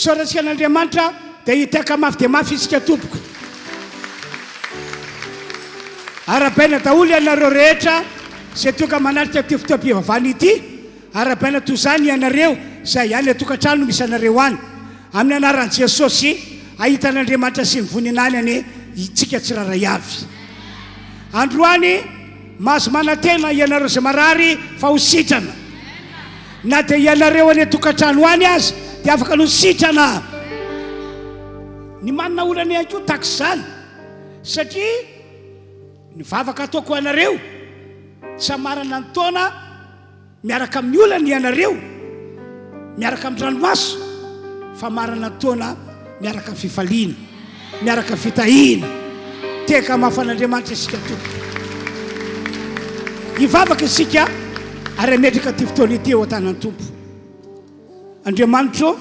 Isaorantsika an'Andriamanitra dia hitehaka mafy dia mafy isika tompoko. Arahabaina daholo ianareo rehetra izay tonga manatrika ity fotoam-pivavahana ity. Arahabaina toy izany ianareo izay any an-tokantrano no misy anareo any. Amin'ny anaran'i Jesosy, hahita an'Andriamanitra sy ny voninahiny anie isika tsirairay avy. Androany, mahazo manantena ianareo izay marary fa ho sitrana. Na dia ianareo any an-tokantrano any aza dia afaka ny ho sitrana. Ny manana olana ihany koa tahaka izany, satria ny vavaka ataoko ho anareo, tsy hamarana ny taona, Miaraka amin'ny olana ianareo, miaraka amin'ny ranomaso, fa marana taona miaraka amin'ny fifaliana, miaraka amin'ny fitahiana. Tehaka hamafa an'Andriamanitra isika tompoko. Hivavaka isika ary hametraka ity fotoana ity eo an-tanan'ny Tompo. Andriamanitro ô,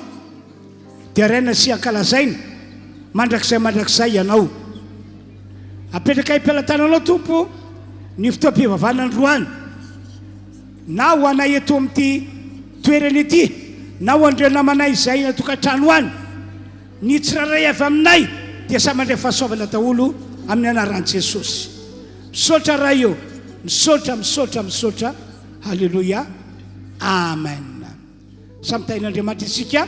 deraina sy ankalazaina mandrakizay mandrakizay Ianao. Apetraka am-pelatananao Tompo ny fotoam-pivavahana androany, na ho anay eto amin'ity toerana ity, na ho an'ireo namanay izay any an-tokantrano any. Ny tsirairay avy aminay dia samy mandray fahasoavana daholo amin'ny anaran'i Jesosy. Misaotra Ray ô, misaotra, misaotra, misaotra. Haleloia. Amen. Samy tahin'Andriamanitra isika.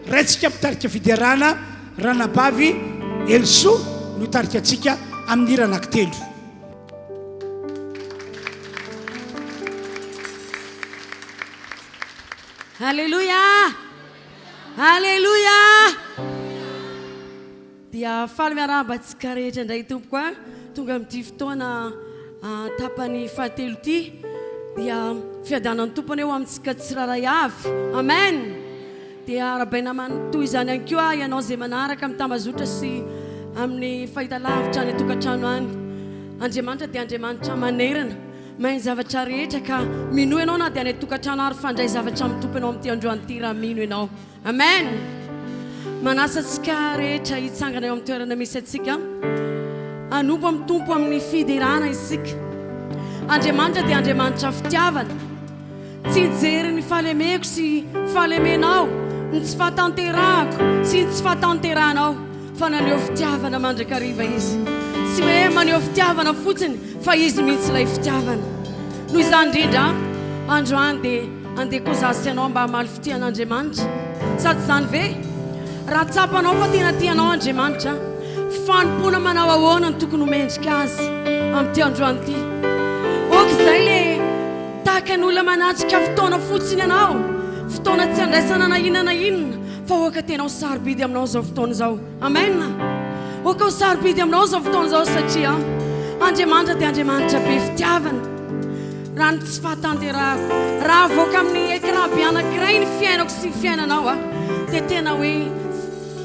Raintsika mpitarika fiderana, Ranabavy Elisoa no hitarika antsika amin'ny hira anankitelo. Aleloia! Aleloia! Dia faly miarahaba antsika rehetra indray tompoko a, tonga amin'ity fotoana tapany fahatelo ity dia fiadanan'ny Tompo anie ho amintsika tsirairay avy. Amen. Dia arahabaina toy izany ihany koa ianao izay manaraka amin'ny tambazotra sy amin'ny fahitalavitra any an-tokantrano any. Andriamanitra dia Andriamanitra manerana, mahay ny zavatra rehetra ka minoa ianao na dia any an-tokantrano ary fandray zavatra amin'ny Tompo ianao amin'ity androany ity raha mino ianao. Amen! Manasa antsika rehetra hitsangana eo amin'ny toerana misy antsika. Hanompo amin'ny Tompo amin'ny fiderana isika. Andriamanitra dia Andriamanitra fitiavana. Tsy hijery ny fahalemeko sy fahalemenao, ny tsy fahatanterahako sy ny tsy fahatanterahanao, fa naneho fitiavana mandrakariva Izy. Tsy hoe maneho fitiavana fotsiny, fa Izy mihitsy ilay fitiavana. Noho izany indrindra, androany dia Andeha koa za sy ianao mba hamaly fitia an'Andriamanitra. Sa tsy izany ve? Raha tsapanao fa tena tia anao Andriamanitra, fanompoana manao ahoana no tokony ho mendrika Azy amin'ity androany ity? Ok izay le tahaka ny olona manatrika fotoana fotsiny ianao, fotoana tsy andraisana na inona na inona, fa ok tena ho sarobidy aminao izao fotoana izao. Amen! Ok ho sarobidy aminao izao fotoana izao satria Andriamanitra dia Andriamanitra be fitiavana. Raha ny tsy fahatanterahako, raha avoaka amin'ny écran be anankiray ny fiainako sy ny fiainanao a, dia tena hoe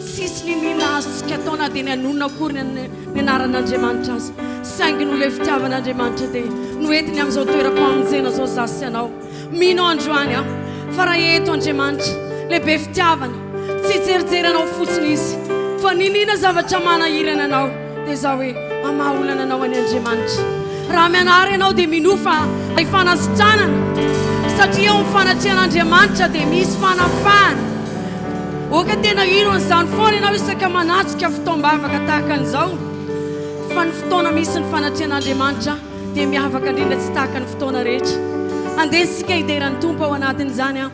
tsisy niniana azontsika atao na dia ny hanonona akory ny ny anaran'Andriamanitra aza. Saingy noho ilay fitiavan'Andriamanitra dia noentiny amin'izao toeram-pamonjena izao izaho sy ianao. Mino aho androany aho fa raha eto Andriamanitra, lehibe fitiavana, tsy hijerijery anao fotsiny Izy, fa niniana zavatra manahirana anao, dia izao hoe, hamaha olana anao anie Andriamanitra. Raha mianara ianao dia minoa fa hay fanasitranana, satria eo amin'ny fanatrehan'Andriamanitra dia misy fanafahana. Oka tena hino an'izany foana ianao isaka manatrika fotoam-bavaka tahaka an'izao, fa ny fotoana misy ny fanatrehan'Andriamanitra dia miavaka indrindra tsy tahaka ny fotoana rehetra. Andeha isika hidera ny Tompo ao anatin'izany an,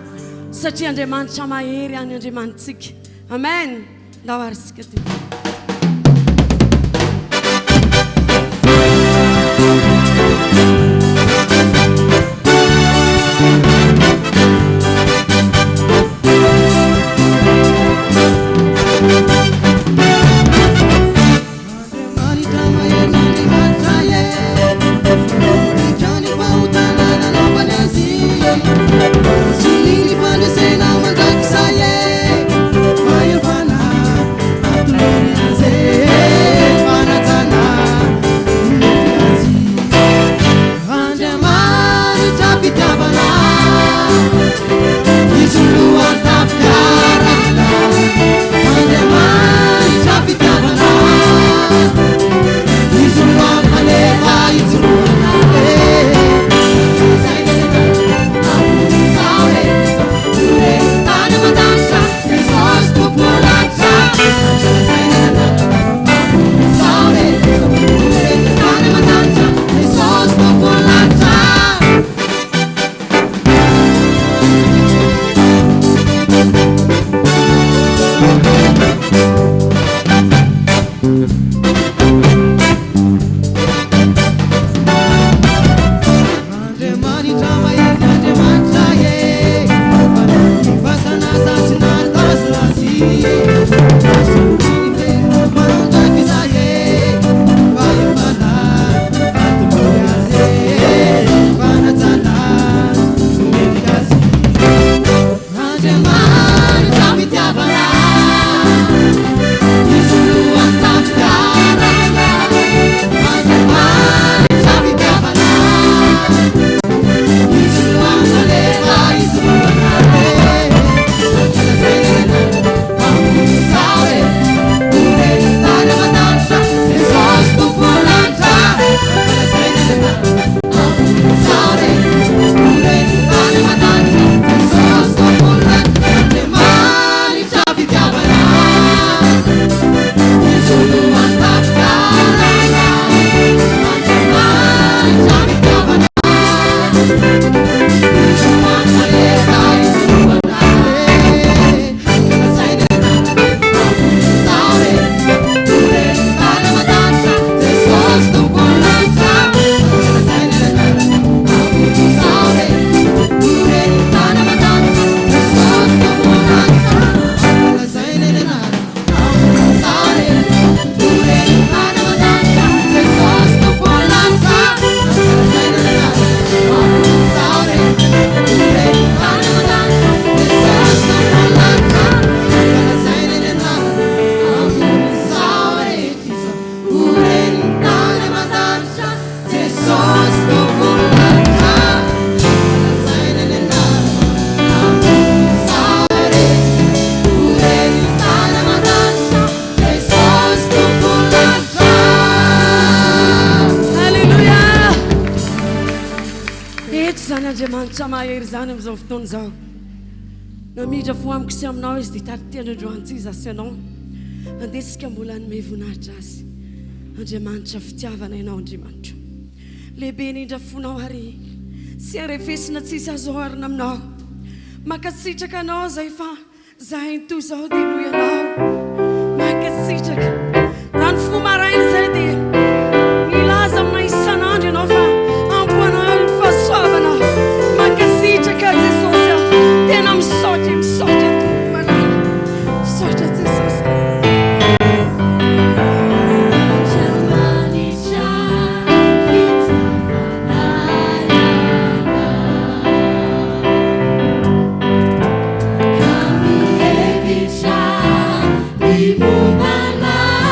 satria Andriamanitra mahery any Andriamanitsika. Amen. Ndao ary isika tompoko. Andriamanitra mahery Andriamanitra e Fa ny fasana za tsy nahatazona azy Asehony fe mandrakizay e Fahefana atolory azy e Fanajana no mendrika azy Andriamanitra fitiavana Izy no an-tampon-karana Andriamanitra fitiavana Izy no analefa Izy no anare Ankalazaina ny anarany ambony tsara e Ho ren'ny tany aman-danitra Jesosy Tompon'ny lanitra Ankalazaina ny anarany ambony tsara e Ho ren'ny tany aman-danitra Jesosy Tompon'ny lanitra Andriamanitra fitiavana Izy no an-tampon-karana Andriamanitra fitiavana Izy no analefa Izy no anare Ankalazaina ny anarany ambony tsara e Ho ren'ny tany aman-danitra Jesosy Tompon'ny lanitra Ankalazaina ny anarany ambony tsara e Ho ren'ny tany aman-danitra Jesosy Tompon'ny lanitra Ankalazaina ny anarany ambony tsara e Ho ren'ny tany aman-danitra Jesosy Tompon'ny lanitra Ankalazaina ny anarany ambony tsara e Ho ren'ny tany aman-danitra Jesosy Tompon'ny lanitra Ankalazaina ny anarany ambony tsara e Ho ren'ny tany aman-danitra Jesosy Tompon'ny lanitra Ankalazaina ny anarany ambony tsara e Ho ren'ny tany aman-danitra Jesosy Tompon'ny lanitra Alléluia. Eto izany Andriamanitra mahery izany amin'izao fotoana izao. Namindra fo amiko sy aminao izy dia taty androany tsy izaho sy ianao. Andeha isika mbola hanome voninahitra azy. Andriamanitra fitiavana ianao Andriamanitra. Lehibe ny indra fonao ary tsy arefesina tsisy azo oharina aminao. Mankasitraka anao izay fa Zahay toy izao dia noho ianao. Mankasitraka. Raha ny fo maraina izay dia milaza aminay isan'andro ianao fa ampy ho anay ny fahasoavanao. Mankasitraka Jesosy a. Tena misaotra e, misaotra Tompo malala. Misaotra Jesosy. Andriamanitra fitiavana ianao. Ka mihevitra ny momba anay.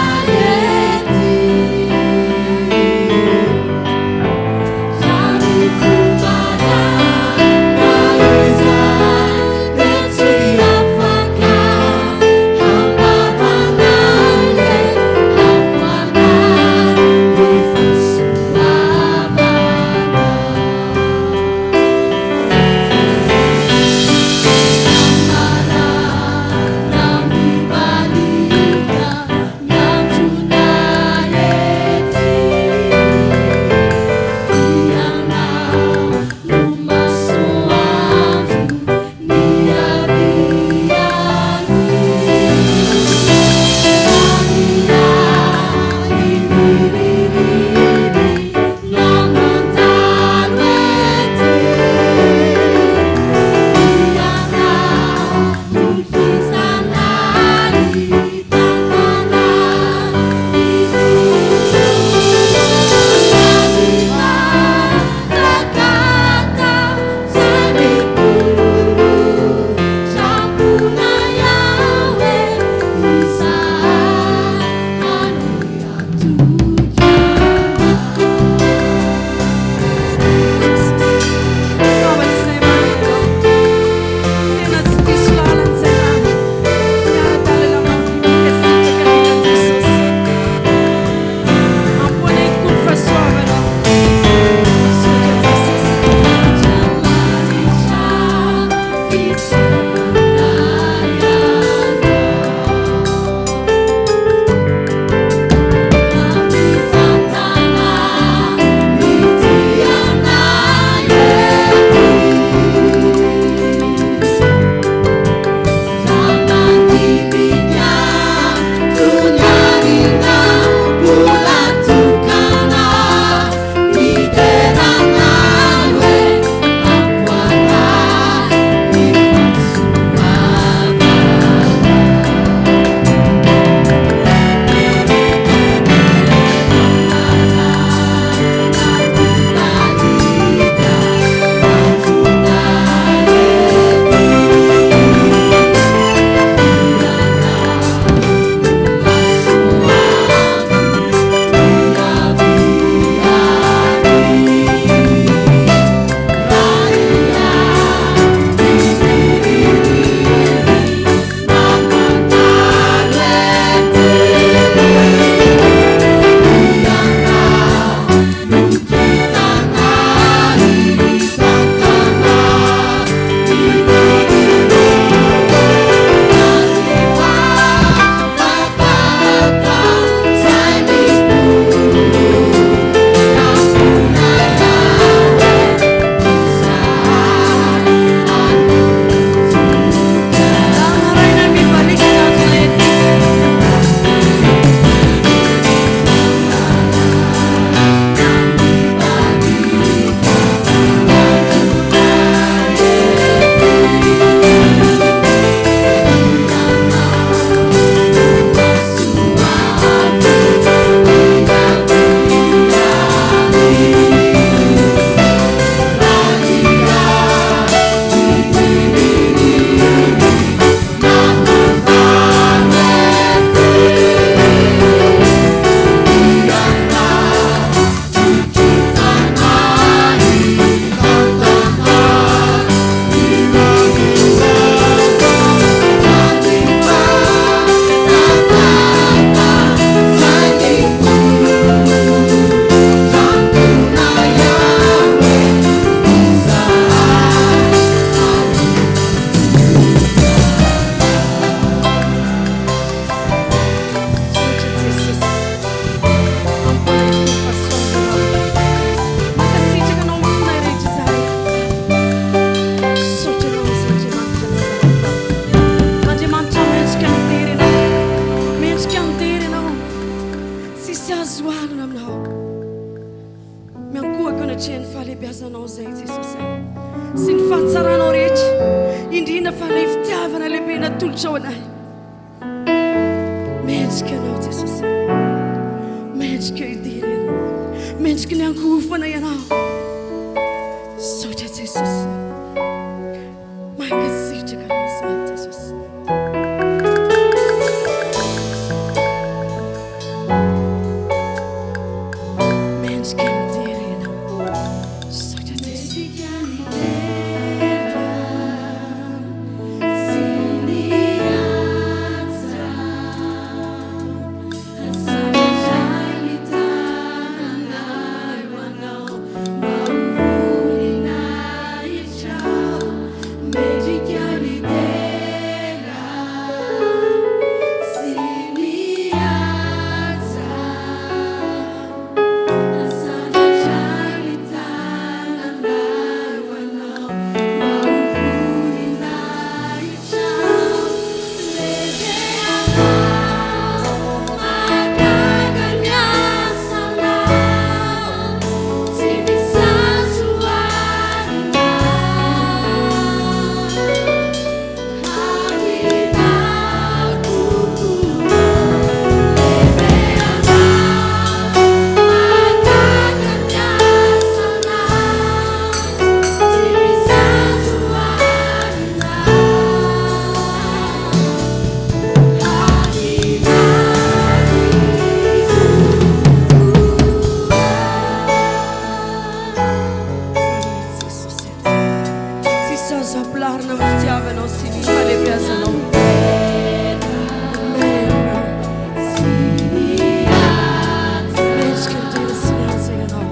Tsisy azo oharina aminao. Miankohoka eo anatrehan'ny fahalehibiazanao izay Jesosy a. Sy ny fahatsaranao rehetra, indrindra fa ilay fitiavana lehibe natolotrao anay. Mendrika anao Jesosy. Mendrika hidirana. Mendrika ny ankohofana ianao. Misaotra Jesosy. Mankasitraka anao izany Jesosy. Mendrika midera ianao. Misaotra Jesosy. Tsisy azo ampilaharina amin'ny fitiavanao sy ny fahalehibeazanao. Mendrika ny dera sy ny antsa ianao.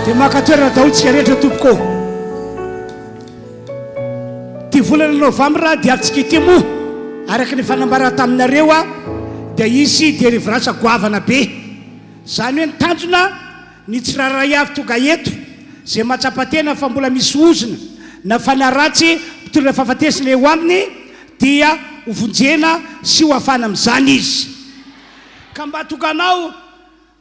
Dia maka toerana daholo tsika rehetra tompoko ô. Ity volana novambra diavintsika ity moa araka ny fanambarana taminareo dia hisy delivrance goavana be. Izany hoe ny tanjona ny tsirairay avy tonga eto izay mahatsapa tena fa mbola misy ozona na fanahy ratsy mpitondra fahafatesana eo aminy dia ho vonjena sy ho afahana amin'izany izy. Ka mba tonga anao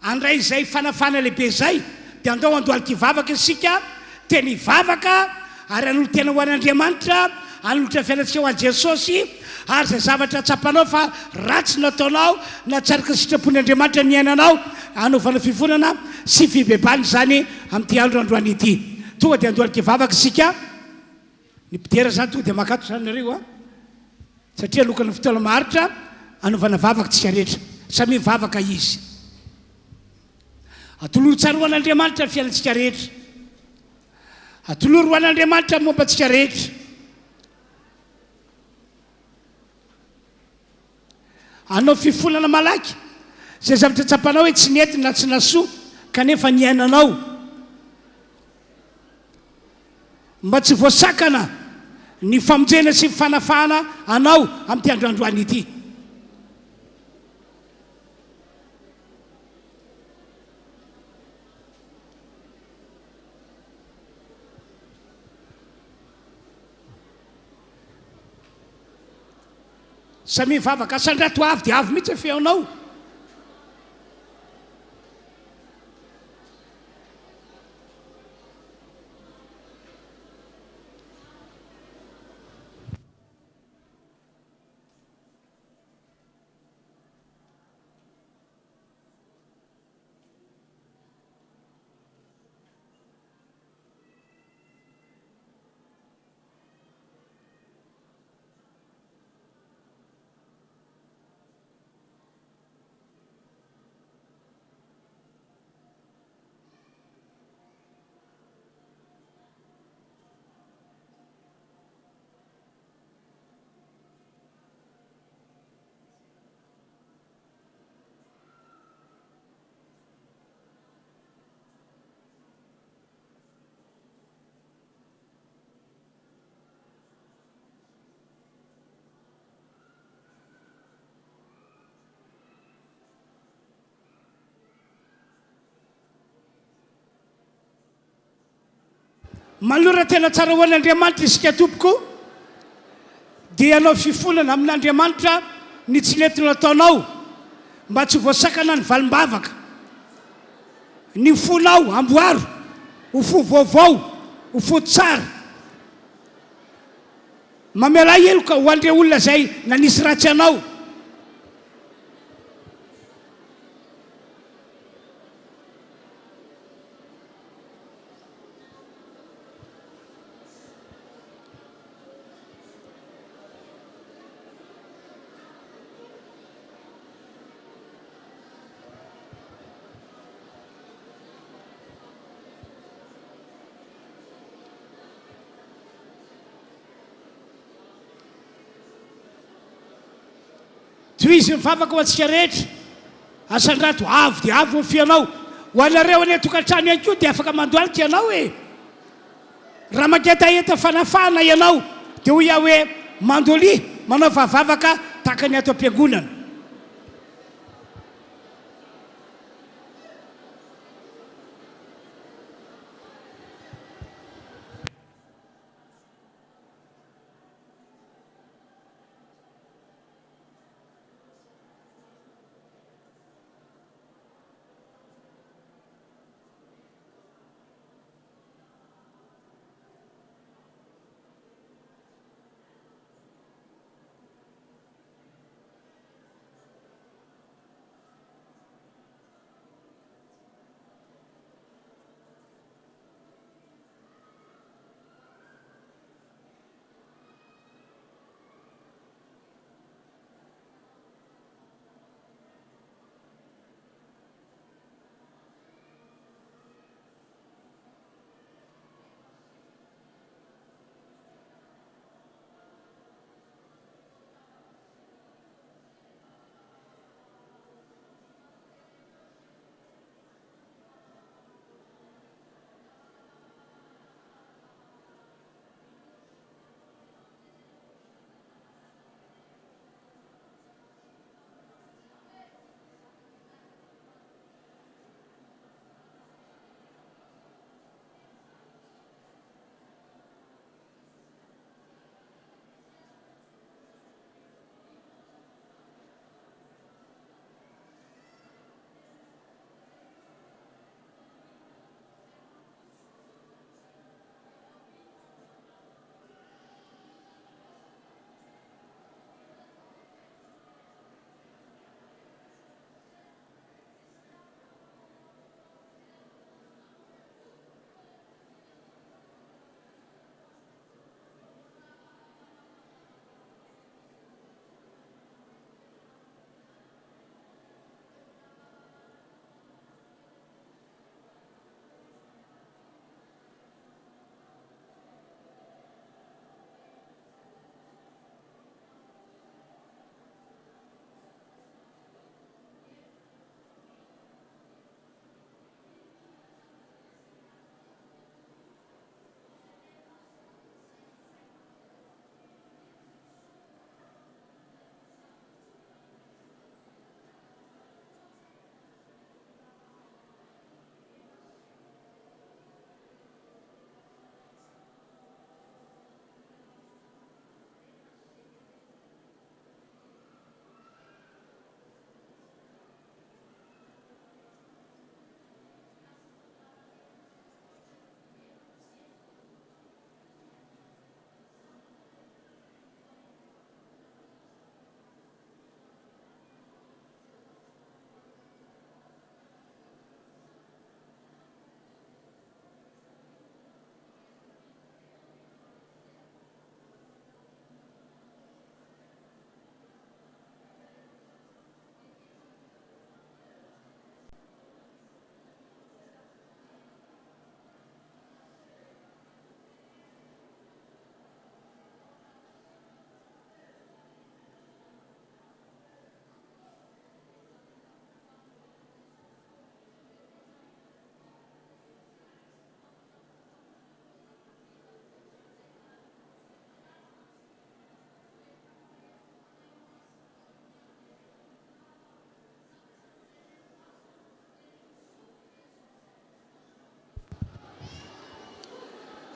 Handray izay fanafahana lehibe izay, dia andao handohalika hivavaka isika, tena hivavaka ary hanolo-tena ho an'Andriamanitra, hanolotra ny fiainantsika ho an'i Jesosy, ary izay zavatra tsapanao fa ratsy nataonao na tsy araka ny sitrapon'Andriamanitra niainanao, hanaovana fifonana sy fibebahana izany amin'ity andro androany ity. Tonga dia handohalika hivavaka isika. Ny mpidera izany tonga dia mankato izany nareo a! Satria alokana fotoana maharitra hanaovana vavaka tsika rehetra. Samia mivavaka izy. Atolory tsara ho an'Andriamanitra ny fiainantsika rehetra. Atolory ho an'Andriamanitra ny momba antsika rehetra. Hanao fifonana malaky izay zavatra tsapanao hoe tsy nety na tsy nahasoa kanefa niainanao. Mba tsy voasakana ny famonjena sy ny fanafahana anao amin'ity andro androany ity. Samia mivavaka. Asandrato avo dia avo mihitsy ny feonao. Manolora tena tsara ho an'Andriamanitra isika tompoko dia hanao fifonana amin'Andriamanitra ny tsy nety nataonao mba tsy ho voasakana ny valim-bavaka. Ny fonao amboaro ho fo vaovao, ho fo tsara. Mamelà heloka ho an'ireo olona izay nanisy ratsy anao. Tohizo ny vavaka ho antsika rehetra. Asandrato avo dia avo ny feonao. Ho anareo any an-tokantrano ihany koa dia afaka mandohalika ianao e. Raha mangetaheta fanafahana ianao dia hoy aho hoe mandolia, manaova vavaka tahaka ny ato am-piangonana.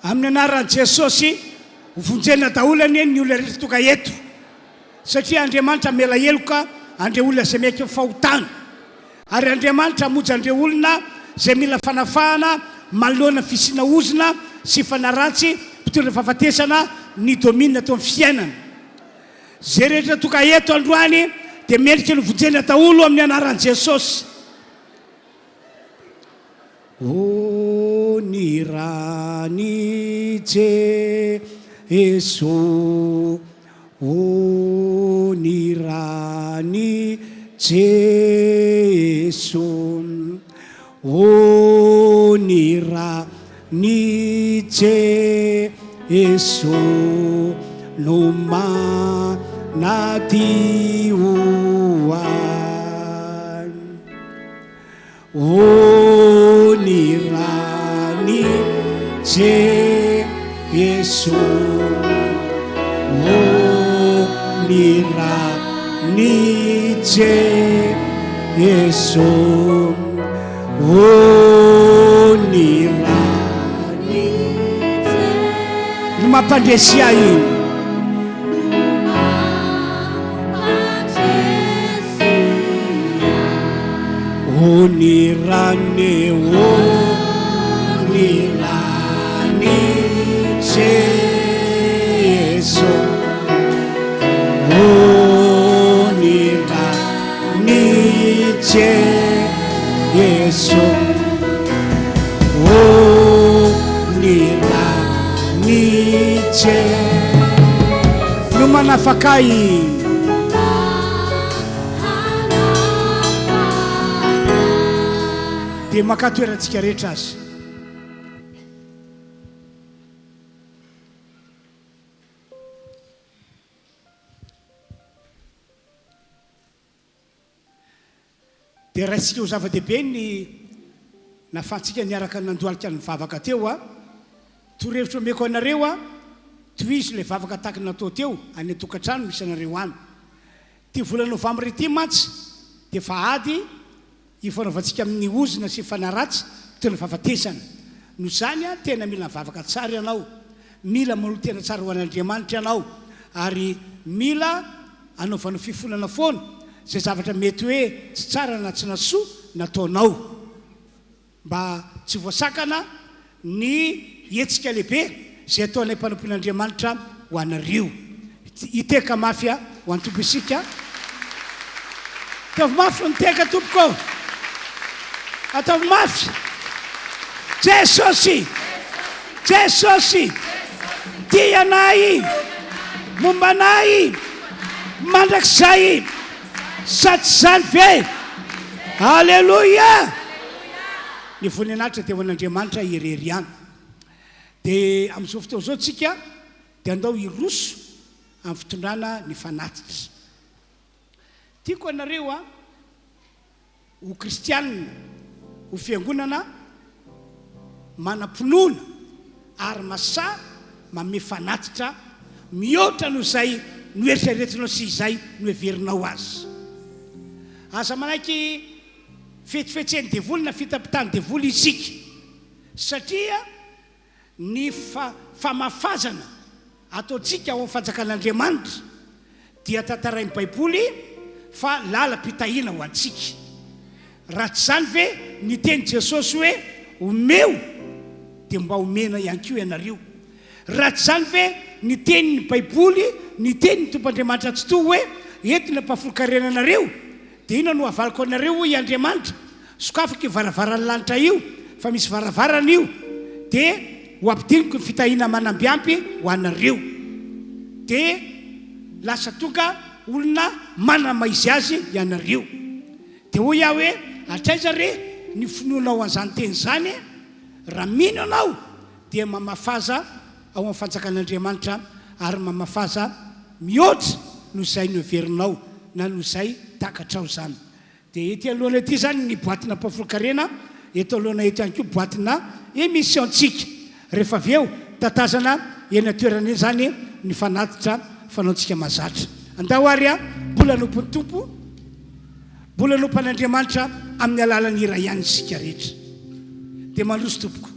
Amin'ny anaran'i Jesosy, ho vonjena daholo anie ny olona rehetra tonga eto. Satria Andriamanitra hamela heloka an'ireo olona izay miaiky ny fahotany. Ary Andriamanitra hamonjy an'ireo olona izay mila fanafahana manoloana ny fisiana ozona sy fanahy ratsy mpitondra fahafatesana ny domine teo amin'ny fiainana. Izay rehetra tonga eto androany dia mendrika ny hovonjena daholo amin'ny anaran'i Jesosy. O ny ran'i Jeso, O ny ran'i Jeso, O ny ran'i Jeso no manadio ahy. O ny ran'i Jeso, O ny ran'i Jeso, O ny ran'i No mampandresy ahy. O ny rany o ny rany Jeso O ny rany Jeso O ny rany Jeso No manafaka ahy. Dia makà toerantsika rehetra aza. Dia raisika ho zava-dehibe ny nahafahantsika niaraka nandohalika nivavaka teo a. Torohevitra omeko anareo a, tohizo ilay vavaka tahaka ny natao teo any an-tokantrano misy anareo any. Ity volana novambra ity mantsy dia efa ady ifanaovantsika amin'ny ozona sy fanahy ratsy toy ny fahafatesana. Noho izany, tena mila mivavaka tsara ianao, mila manolo-tena tsara ho an'Andriamanitra ianao, ary mila anaovanao fifonana foana izay zavatra mety hoe tsy tsara na tsy nahasoa nataonao. Mba tsy voasakana ny hetsika lehibe izay ataonay mpanompon'Andriamanitra ho anareo. Hitehaka mafy ho an'ny Tompo isika. Ataovy mafy ny tehaka tompoko ô! Ataovy mafy! Jesosy! Jesosy! Tia anay! Momba anay! Mandrakizay! Sa tsy izany ve? Aleloia! Ny voninahitra dia ho an'Andriamanitra irery ihany. Dia amin'izao fotoana izao tsika dia andao hiroso amin'ny fitondrana ny fanatitra. Tiako ianareo a, ho kristianina, ho fiangonana manam-pinoana ary masahy manome fanatitra mihoatra noho izay noeritreretinao sy izay noheverinao azy. Aza manaiky fetsifetsen'ny devoly na fitapitan'ny devoly isika satria Ny famafazana ataontsika ao amin'ny fanjakan'Andriamanitra dia tantarain'ny Baiboly fa lalam-pitahiana ho antsika. Raha tsy izany ve niteny Jesosy hoe omeo dia mba homena ihany koa ianareo? Raha tsy izany ve niteny ny Baiboly, niteny ny Tompo Andriamanitra Tsitoha hoe eto ny ampahafolon-karena anareo Dia inona no havaliko anareo hoy Andriamanitra, sokafiko io varavaran'ny lanitra io, fa misy varavarana io, dia ho ampidiniko ny fitahiana manambiampy ho anareo. Dia lasa tonga olona manana maha izy azy ianareo. Dia hoy aho hoe, hatraiza re ny finoanao an'izany teny izany? Raha mino ianao dia mamafaza ao amin'ny fanjakan'Andriamanitra ary mamafaza mihoatra noho izay noheverinao na noho izay takatrao izany. Dia ety alohana ety izany ny boatina mpahafolon-karena, eto alohana eto ihany koa boatina émission-tsika. Rehefa avy eo, tatazana eny an-toerana eny izany ny fanatitra fanaontsika mahazatra. Andao ary mbola hanompo ny Tompo, mbola hanompo an'Andriamanitra amin'ny alalan'ny hira ihany isika rehetra. Dia mandroso tompoko.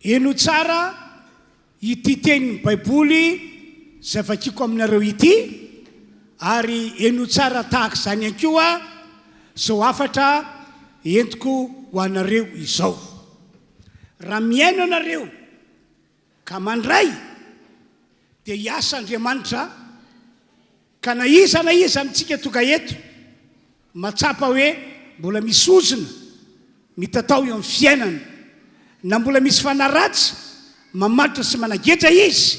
Henoy tsara ity tenin'ny Baiboly izay vakiko aminareo ity, ary henoy tsara tahaka izany ihany koa izao hafatra entiko ho anareo izao. Raha mihaino ianareo ka mandray dia hiasa Andriamanitra ka na iza na iza amintsika tonga eto mahatsapa hoe mbola misy ozona mitatao eo amin'ny fiainana na mbola misy fanahy ratsy mamatotra sy manageja izy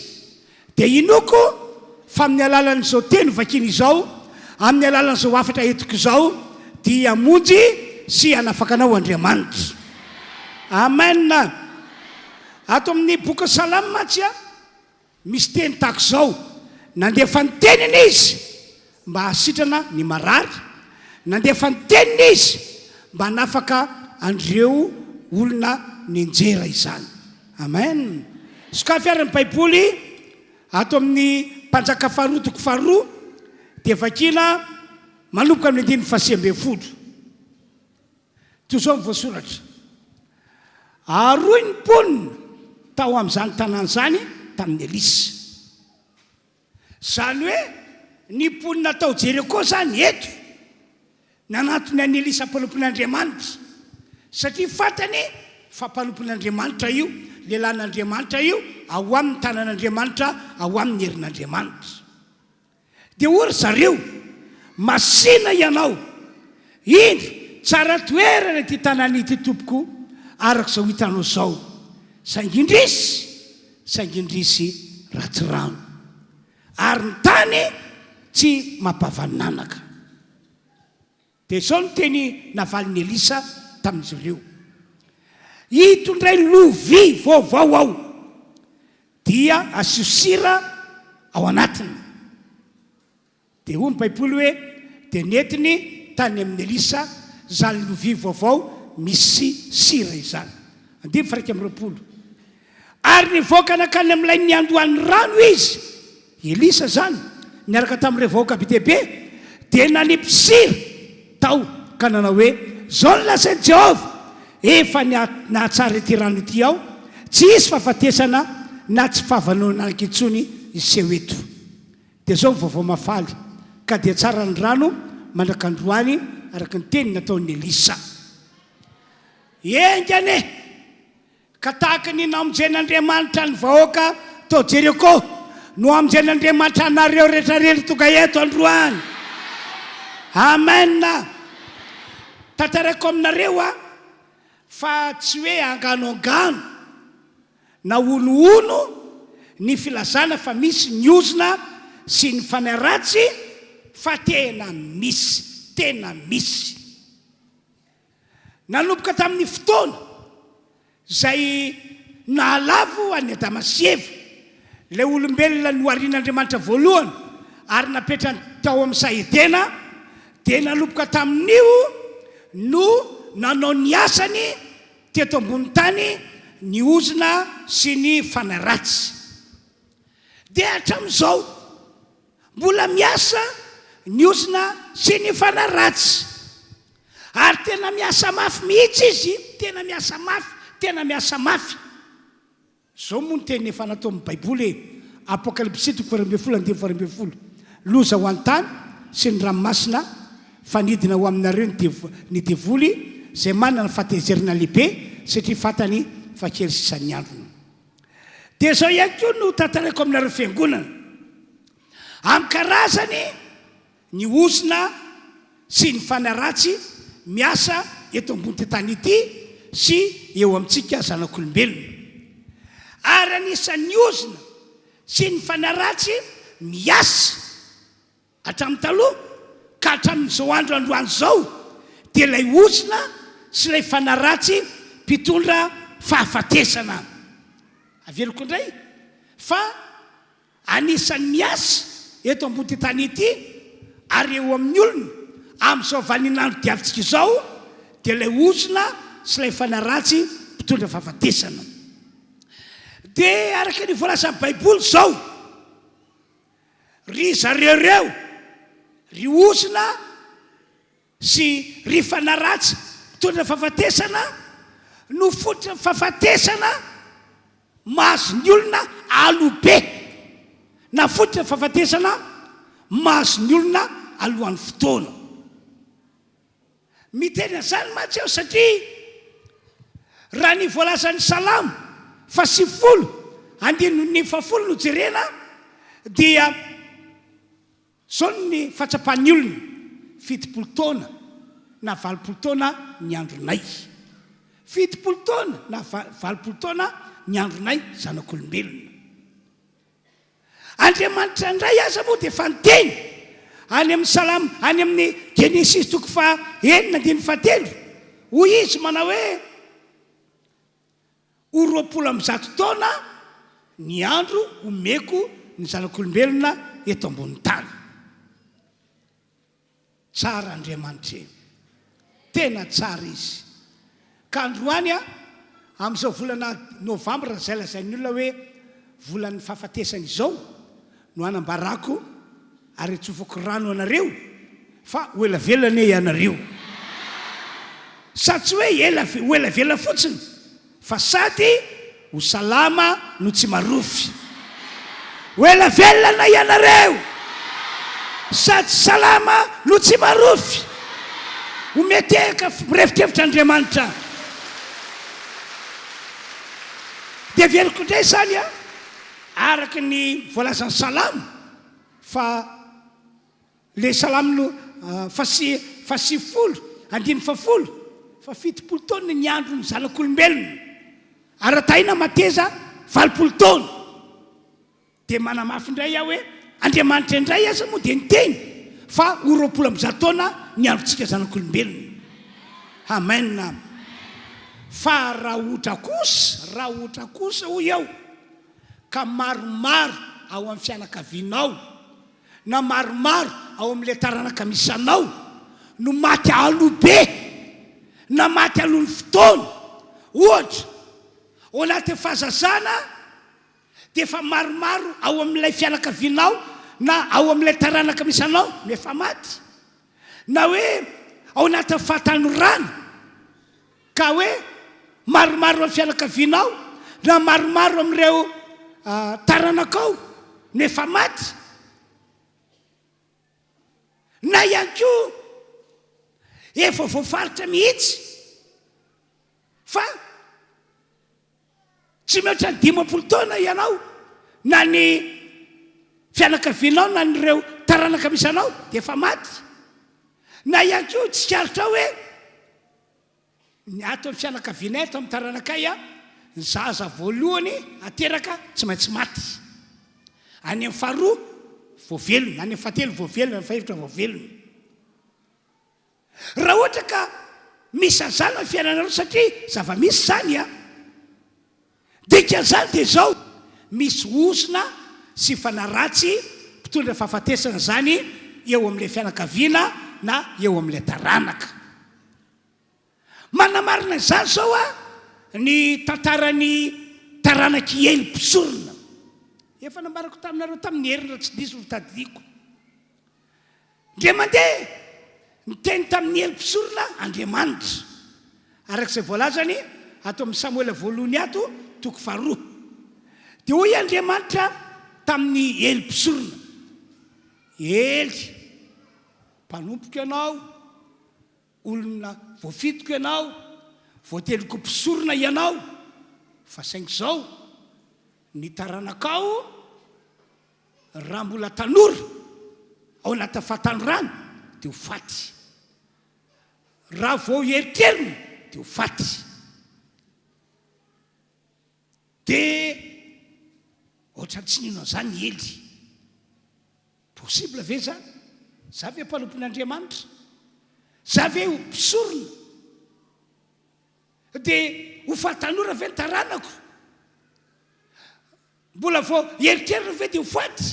dia inoako fa amin'ny alalan'izao teny vakiana izao, amin'ny alalan'izao hafatra entiko izao dia hamonjy sy hanafaka anao Andriamanitra. Amen. Ato amin'ny bokin'ny Salamo mantsy misy teny tahaka izao, nandefa ny teniny izy mba hahasitrana ny marary, nandefa ny teniny izy mba hanafaka an'ireo olona nenjera izany. Amen. Sokafy ary ny Baiboly ato amin'ny Mpanjaka faharoa toko faharoa dia vakiana manomboka amin'ny andininy faha-19. Toy izao ny voasoratra, Ary hoy ny mponina tao amin'izany tanàna izany tamin'i Elisa. Izany hoe ny mponina tao Jeriko izany eto nanantona an'i Elisa mpanompon'Andriamanitra, satria fantany fa mpanompon'Andriamanitra io, lehilahin'Andriamanitra io, ao aminy ny tanan'Andriamanitra, ao aminy ny herin'Andriamanitra. Dia hoy ry zareo, Masìna ianao! Indro, tsara toerana ity tanàna ity, tompoko, araka izao hitanao izao. Saingy indrisy, saingy indrisy, ratsy rano. Ary ny tany tsy mampavananaka. Dia izao no teny navalin'i Elisa tamin'izy ireo, Ito indray lovia vaovao aho, dia asio sira ao anatiny. Dia hoy ny Baiboly hoe, Dia nentiny tany amin'i Elisa izany lovia vaovao misy sira izany. Andininy faha-21. Ary nivoaka nankany amin'ilay niandohan'ny rano izy, Elisa izany, niaraka tamin'ireo vahoaka be dia be, dia nanipy sira tao ka nanao hoe, Izao no lazain'i Jehovah, Efa nahatsara ity rano ity aho, tsy hisy fahafatesana na tsy fahavanonanaka intsony hiseho eto. Dia izao ny vaovao mahafaly, ka dia tsara ny rano mandraka androany, araka ny teny nataon'i Elisa. Enga anie! Ka tahaka ny namonjen'Andriamanitra ny vahoaka tao Jeriko, no hamonjen'Andriamanitra anareo rehetra rehetra tonga eto androany. Amen. Tantaraiko aminareo aho fa tsy hoe angano angano na honohono ny filazana fa misy ny ozona sy ny fanahy ratsy fa tena misy, tena misy. Nanomboka tamin'ny fotoana izay nahalavo an'i Adama sy Eva, ilay olombelona noharian'Andriamanitra voalohany ary napetrany tao amin'ny saha Edena, dia nanomboka tamin'io no nanao ny asany teto ambony tany ny ozona sy ny fanahy ratsy. Dia hatramin'izao. Mbola miasa ny ozona sy ny fanahy ratsy. Ary tena miasa mafy mihitsy izy, tena miasa mafy, tena miasa mafy. Izao moa ny teny efa nataon'ny Baiboly e, Apokalypsy toko faha-12 andininy faha-12, Loza ho an'ny tany sy ny ranomasina fa nidina ho aminareo ny devo, ny devoly izay manana fahatezerana lehibe satria fantany fa kely sisa ny androny. Dia izao ihany koa no tantaraiko aminareo fiangonana. Amin'ny karazany ny ozona sy ny fanahy ratsy miasa eto ambonity tany ity sy eo amintsika zanak'olombelona. Ary anisan'ny ozona sy ny fanahy ratsy miasa Hatramin'ny taloha ka hatramin'izao andro androany izao dia ilay ozona sy ilay fanahy ratsy mpitondra fahafatesana. Averiko indray fa anisan'ny miasa eto ambony tany ity ary eo amin'ny olona amin'izao vaninandro diavintsika izao dia ilay ozona sy ilay fanahy ratsy mpitondra fahafatesana. Dia araka ny voalazan'ny Baiboly izao. Ry zareo ireo, ry ozona sy ry fanahy ratsy mpitondra fahafatesana no fototry ny fahafatesana mahazo ny olona aloha be, na fototry ny fahafatesana mahazo ny olona alohan'ny fotoana. Miteny an'izany mantsy aho satria. Raha ny voalazan'ny Salamo faha-90 andininy fahafolo no jerena dia izao ny fahatsapan'ny olona, 70 taona na 80 taona ny andronay. 70 taona na 80 taona ny andronay zanak'olombelona. Andriamanitra indray aza moa dia efa niteny any amin'ny Salamo, any amin'ny Genesisy toko faha enina andininy fahatelo, hoy izy manao hoe, Ho 120 taona ny andro homeko ny zanak'olombelona eto ambonin'ny tany. Tsara Andriamanitra e! Tena tsara Izy. Ka androany a, amin'izao volana novambra izay lazain'ny olona hoe volan'ny fahafatesana izao no hanambarako ary hitsofako rano anareo fa ho ela velona anie ianareo. Sady tsy hoe ela ho ela velona fotsiny Fa sady ho salama no tsy marofy. Ho ela velona ianareo, sady salama no tsy marofy. Ho metehaka mirefitrefitra Andriamanitra. Dia averiko indray izany araka ny voalazan'ny Salamo fa. Le salamo faha-90, andininy fahafolo, fa 70 taona ny andron'ny zanak'olombelona, ary raha tahina mateza 80 taona. Dia manamafy indray aho hoe, Andriamanitra indray aza moa dia niteny fa ho 120 taona ny androntsika zanak'olombelona. Amen. Fa raha ohatra kosa, raha ohatra kosa hoy aho, ka maromaro ao amin'ny fianakavianao, na maromaro ao amin'ilay taranaka misy anao no maty aloha be na maty alohan'ny fotoana. Ohatra, ao anatin'ny fahazazana dia efa maromaro ao amin'ilay fianakavianao na ao amin'ilay taranaka misy anao no efa maty. Na hoe ao anatin'ny fahatanorana ka hoe maromaro amin'ny fianakavianao na maromaro amin'ireo taranakao no efa maty, na ihany koa efa voafaritra mihitsy fa tsy mihoatra ny 50 taona ianao na ny fianakavianao na an'ireo taranaka misy anao dia efa maty, na ihany koa tsikaritrao hoe Ny ato amin'ny fianakavianay, ato amin'ny taranakay, ny zaza voalohany ateraka tsy maintsy maty. Any amin'ny faharoa vao velona, any amin'ny fahatelo vao velona, any amin'ny fahefatra vao velona. Raha ohatra ka misy an'izany amin'ny fiainanareo satria zava-misy izany an! Dikan'izany dia izao, misy ozona sy fanahy ratsy mpitondra fahafatesana izany eo amin'ilay fianakaviana na eo amin'ilay taranaka. Manamarina izany izao ny tantaran'ny taranak'i Ely mpisorona. Efa nambarako taminareo tamin'ny heriny raha tsy diso ny fitadidiako. Indray mandeha, niteny tamin'i Ely mpisorona Andriamanitra, araka izay voalazany ato amin'ny Samoela voalohany ato, toko faharoa. Dia hoy Andriamanitra tamin'i Ely mpisorona, Ely, mpanompoko ianao, Olona voafidiko ianao, voateliko mpisorona ianao, fa saingy izao, ny taranakao raha mbola tanora, ao anatin'ny fahatanorany, dia ho faty. Raha vao eritreriny, dia ho faty. Dia ohatran'ny tsy nino an'izany i Ely. Possible ve zany? Za ve mpanompon'Andriamanitra? Za ve ho mpisorona? Dia ho fahatanora ve ny taranako? Mbola vao eritreriny ve dia ho faty?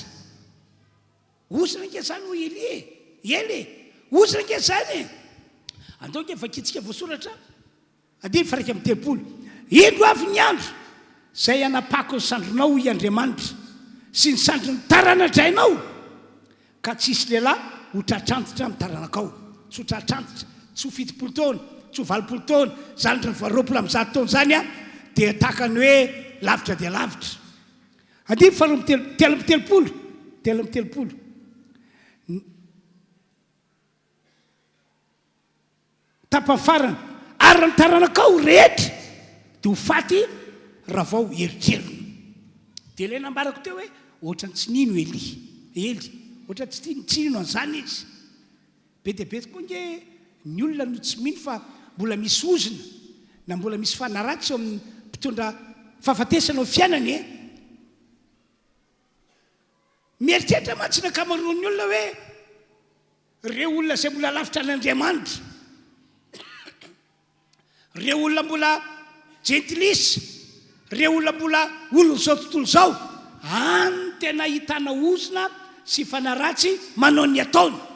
Ozona ange zany hoy Elia e! Ely e! Ozona ange zany e! Andao ange vakintsika voasoratra. Andininy faha-31, Indro avy ny andro izay hanapahako ny sandrinao, hoy Andriamanitra, sy ny sandrin'ny tarana-drainao, ka tsy hisy lehilahy ho tratrantitra amin'ny taranakao. Tsy ho tratrantitra, tsy ho 70 taona, tsy ho 80 taona, izany rehefa 120 taona izany dia tahaka ny hoe lavitra dia lavitra. Andininy faharoa 33, 33. Tapany farany, ary ny taranakao rehetra Dia ho faty raha vao eritreriny. Dia ilay nambarako teo hoe ohatran'ny tsy nino Elia. Ely, ohatran'ny tsy tia, tsy nino an'izany izy. Be dia be tokoa ange ny olona no tsy mino fa mbola misy ozona na mbola misy fanahy ratsy eo amin'ny mpitondra fahafatesana eo fiainany e! Mieritreritra mantsy ny ankamaroan'ny olona hoe ireo olona izay mbola lavitra an'Andriamanitra, ireo olona mbola jentilisa, ireo olona mbola olon'izao tontolo izao, any no tena ahitana ozona sy fanahy ratsy manao ny ataony.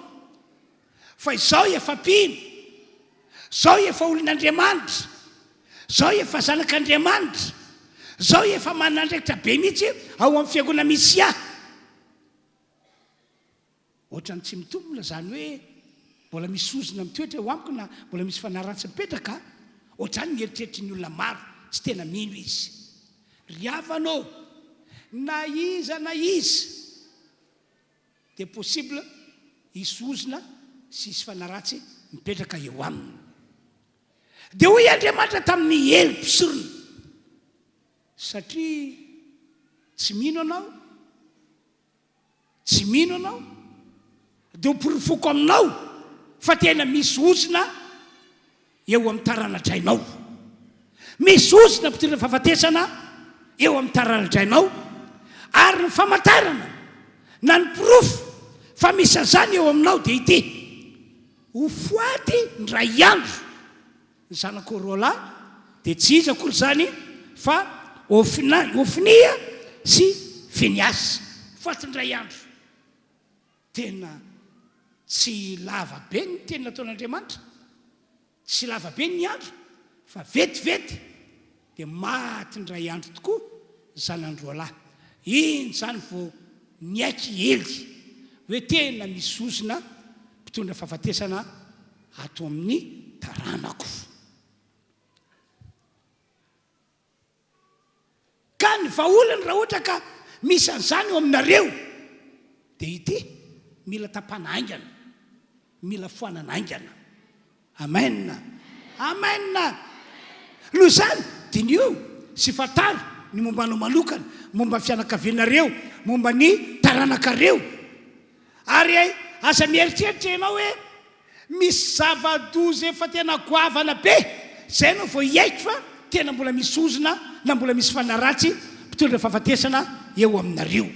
Fa izao efa mpino, izao efa olon'Andriamanitra, izao efa zanak'Andriamanitra, izao efa manana andraikitra be mihitsy ao amin'ny fiangonana misy ahy. Ohatran'ny tsy mitombina izany hoe mbola misy ozona mitoetra eo amiko na mbola misy fanahy ratsy mipetraka a! Ohatrany ny eritreritry ny olona maro, tsy tena mino izy. Ry havana ô, na iza na iza dia possible hisy ozona sy hisy fanahy ratsy mipetraka eo aminy. Dia hoy Andriamanitra tamin'i Ely mpisorona, Satria tsy mino anao, Tsy mino ianao? Dia ho porofoko aminao fa tena misy ozona eo amin'ny tarana-drainao. Misy ozona mpitondra fahafatesana eo amin'ny tarana-drainao, ary ny famantarana na ny porofo fa misy an'izany eo aminao dia ity, Ho foaty indray andro. Ny zanak'i Orola dia tsy iza akory izany fa Hofna, Hofnia sy Finiasa. Faty indray andro. Tena tsy lava be ny teny nataon'Andriamanitra, tsy lava be ny andro fa vetivety dia maty indray andro tokoa ny zanany roalahy. Iny izany vao niaiky Ely hoe tena misy ozona mpitondra fahafatesana ato amin'ny taranako. Ka ny vahaolana raha ohatra ka misy an'izany eo aminareo dia ity, mila tapahana haingana, mila foanana haingana. Amen! Amen! Noho izany, diniho sy fantaro ny momba anao manokana, momba ny fianakavianareo, momba ny taranakareo. Ary aza mieritreritra ianao hoe misy zava-doza efa tena goavana be izay ianao vao hiaiky fa tena mbola misy ozona na mbola misy fanahy ratsy mpitondra fahafatesana eo aminareo.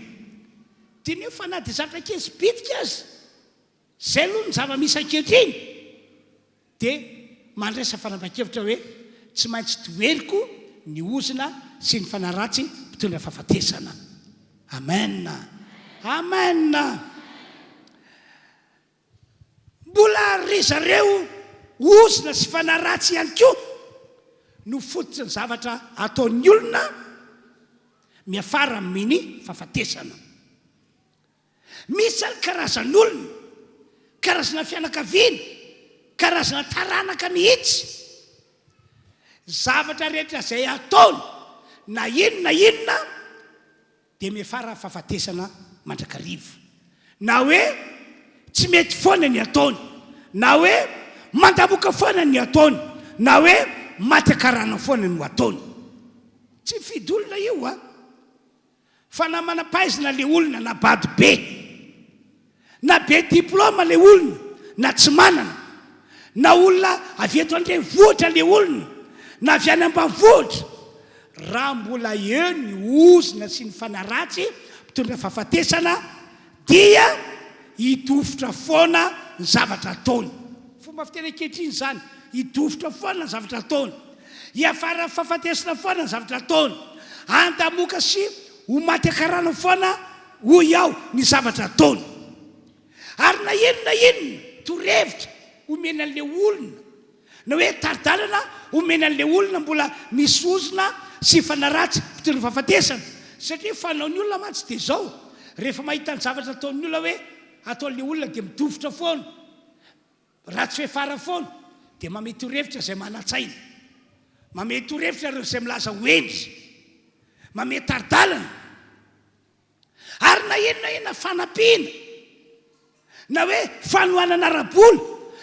Diniho fa na dia zavatra kely sy bitika aza, izay aloha ny zava-misy ankehitriny, Dia mandraisa fanapahan-kevitra hoe tsy maintsy toheriko ny ozona sy ny fanahy ratsy mpitondra fahafatesana. Amen! Amen! Mbola ry zareo ozona sy fanahy ratsy ihany koa no fototry ny zavatra ataon'ny olona miafara amin'ny fahafatesana. Misy zany karazan'olona, karazana fianakaviana, karazana taranaka mihitsy. Zavatra rehetra izay ataony na inona na inona dia miafara fahafatesana mandrakariva. Na hoe tsy mety foana ny ataony, na hoe mandamoka foana ny ataony, na hoe maty akarana foana no ataony. Tsy mifidy olona io an! Fa na manam-pahaizana le olona na bado be, na be diplôme le olona na tsy manana, na olona avy eto an-drenivohitra le olona na avy any ambanivohitra, raha mbola eo ny ozona sy ny fanahy ratsy mpitondra fahafatesana dia hidofotra foana ny zavatra ataony. Fomba fiteny ankehitriny izany, hidofotra foana ny zavatra ataony. Hiafara fahafatesana foana ny zavatra ataony. Handamoka sy ho maty an-karana foana, hoy aho, ny zavatra ataony. Ary na inona na inona torohevitra omena an'ilay olona, Na hoe tari-dalana omena an'ilay olona mbola misy ozona sy fanaratsy mpitondra fahafatesana. Satria fanaon'ny olona mantsy dia izao, rehefa mahita ny zavatra ataon'ny olona hoe ataon'ilay olona dia midofotra foana, ratsy fiafara foana, dia mamehy torohevitra izay manan-tsaina. Mamehy torohevitra ireo izay milaza ho hendry. Mamehy tari-dalana. Ary na inona na inona fanampiana, na hoe fanohanana ara-bola,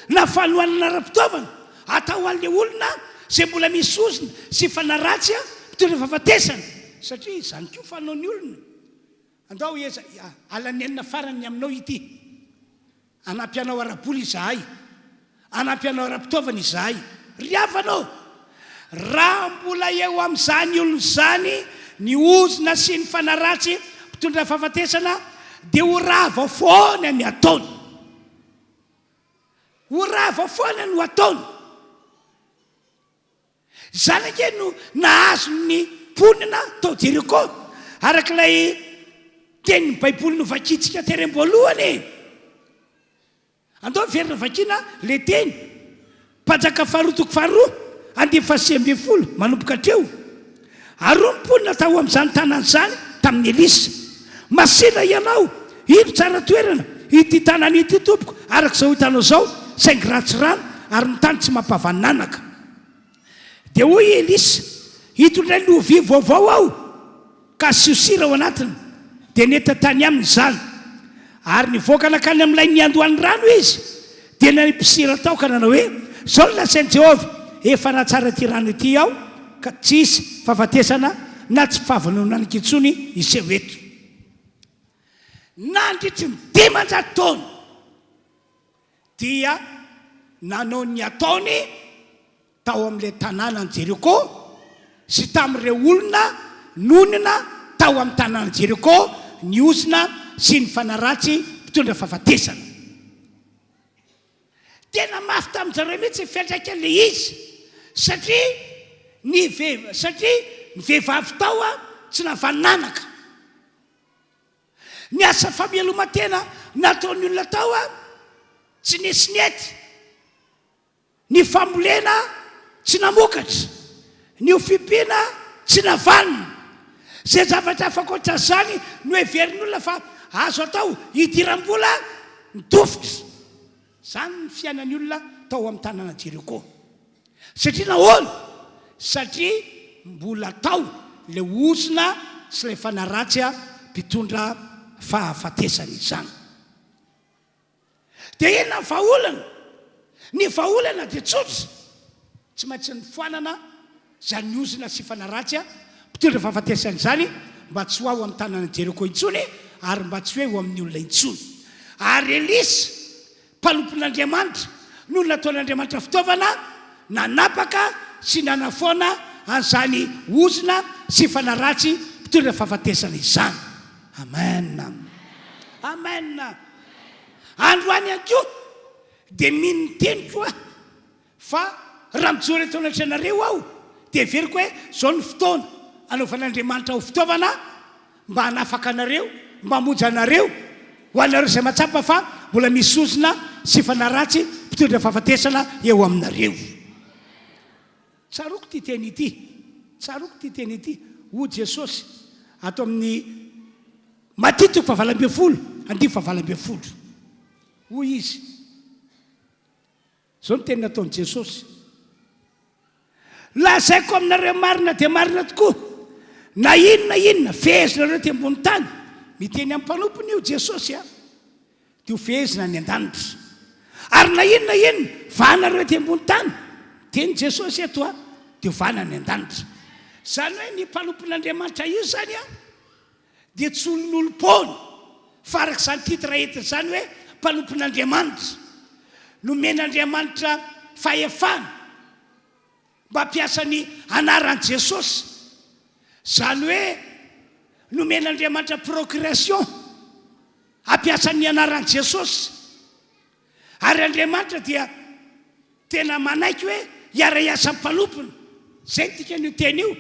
na fanohanana ara-pitaovana atao ho an'ilay olona izay mbola misy ozona sy fanahy ratsy mpitondra fahafatesana, satria izany koa fanaon'ny olona. Andao hieza, alanenina farany ny aminao ity. Hanampy anao ara-bola izahay. Hanampy anao ara-pitaovana izahay. Ry havana ô! Raha mbola eo amin'izany olona izany ny ozona sy ny fanahy ratsy mpitondra fahafatesana dia ho rava foana ny ataony. Ho rava foana no ataony. Izany ange no nahazo ny mponina tao Jeriko, araka ilay tenin'ny Baiboly novakintsika tery am-boalohany e! Andao hiverina vakiana ilay teny. Mpanjaka faharoa toko faharoa, andininy fahasivy ambin'ny folo, manomboka hatreo. Ary hoy ny mponina tao amin'izany tanàna izany tamin'i Elisa, Masìna ianao, indro tsara toerana ity tanàna ity, tompoko, araka izao hitanao izao, saingy ratsy rano ary ny tany tsy mampavananaka. Dia hoy i Elisa, Hitondray lovia vaovao aho, ka asio sira ao anatiny. Dia nety tany aminy izany. Ary nivoaka nankany amin'ilay niandohan'ny rano izy, dia nanipy sira tao ka nanao hoe, Izao no lazain'i Jehovah, 'Efa nahatsara ity rano ity aho, ka tsy hisy fahafatesana na tsy fahavononaniko intsony hiseho eto. Nandritry ny 500 taona dia nanao ny ataony tao amin'ilay tanànan'i Jeriko sy tamin'ireo olona nonina tao amin'ny tanànan'i Jeriko ny ozona sy ny fanahy ratsy mpitondra fahafatesana. Tena mafy tamin-dry zareo mihitsy ny fiantraikan'ilay izy satria ny satria ny vehivavy tao tsy nahavanonanaka. Ny asa fameloman-tena nataon'ny olona tao tsy nisy nety. Ny fambolena tsy namokatra, ny ho fiompiana tsy navanona. Izay zavatra hafa ankoatra izany no heverin'ny olona fa azo atao hidiram-bola midofotra. Izany ny fiainan'ny olona tao amin'ny tanàna Jeriko. Satria nahoana? Satria mbola tao ilay ozona sy ilay fanahy ratsy mpitondra fahafatesana izany. Dia inona ny vahaolana? Ny vahaolana dia tsotra, tsy maintsy nofoanana izany ozona sy fanahy ratsy mpitondra fahafatesana izany mba tsy ho ao amin'ny tanànan'i Jeriko intsony ary mba tsy ho eo amin'ny olona intsony. Ary Elisa, mpanompon'Andriamanitra, no nataon'Andriamanitra fitaovana nanapaka sy nanafoana an'izany ozona sy fanahy ratsy mpitondra fahafatesana izany. Amen. Amen. Androany ihany koa dia mino ny teniko aho fa raha mijoro eto anatrehanareo aho dia heveriko hoe izao no fotoana anaovan'Andriamanitra ho fitaovana mba hanafaka anareo, mba hamonjy anareo, ho anareo izay mahatsapa fa mbola misy ozona sy fanahy ratsy mpitondra fahafatesana eo aminareo. Tsaroako ity teny ity, tsaroako ity teny ity, hoy Jesosy ato amin'ny Matio toko fahavalo ambin'ny folo, andininy fahavalo ambin'ny folo. Hoy Izy, izao no teny nataon'i Jesosy, Lazaiko aminareo marina dia marina tokoa, na inona inona fehezinareo ety ambony tany, miteny amin'ny mpanompony io Jesosy a, dia ho fehezina any an-danitra. Ary na inona inona vahanareo ety ambony tany, miteny Jesosy eto a, dia ho vahana any an-danitra. Izany hoe ny mpanompon'Andriamanitra io izany a, dia tsy olon'olom-poana, fa araka izany titre entiny izany hoe mpanompon'Andriamanitra. Nomen'Andriamanitra fahefana mba hampiasa ny anaran'i Jesosy. Izany hoe nomen'Andriamanitra procuration hampiasa ny anaran'i Jesosy. Ary Andriamanitra dia tena manaiky hoe hiara-hiasa amin'ny mpanompony. Izay no dikan'io teny io.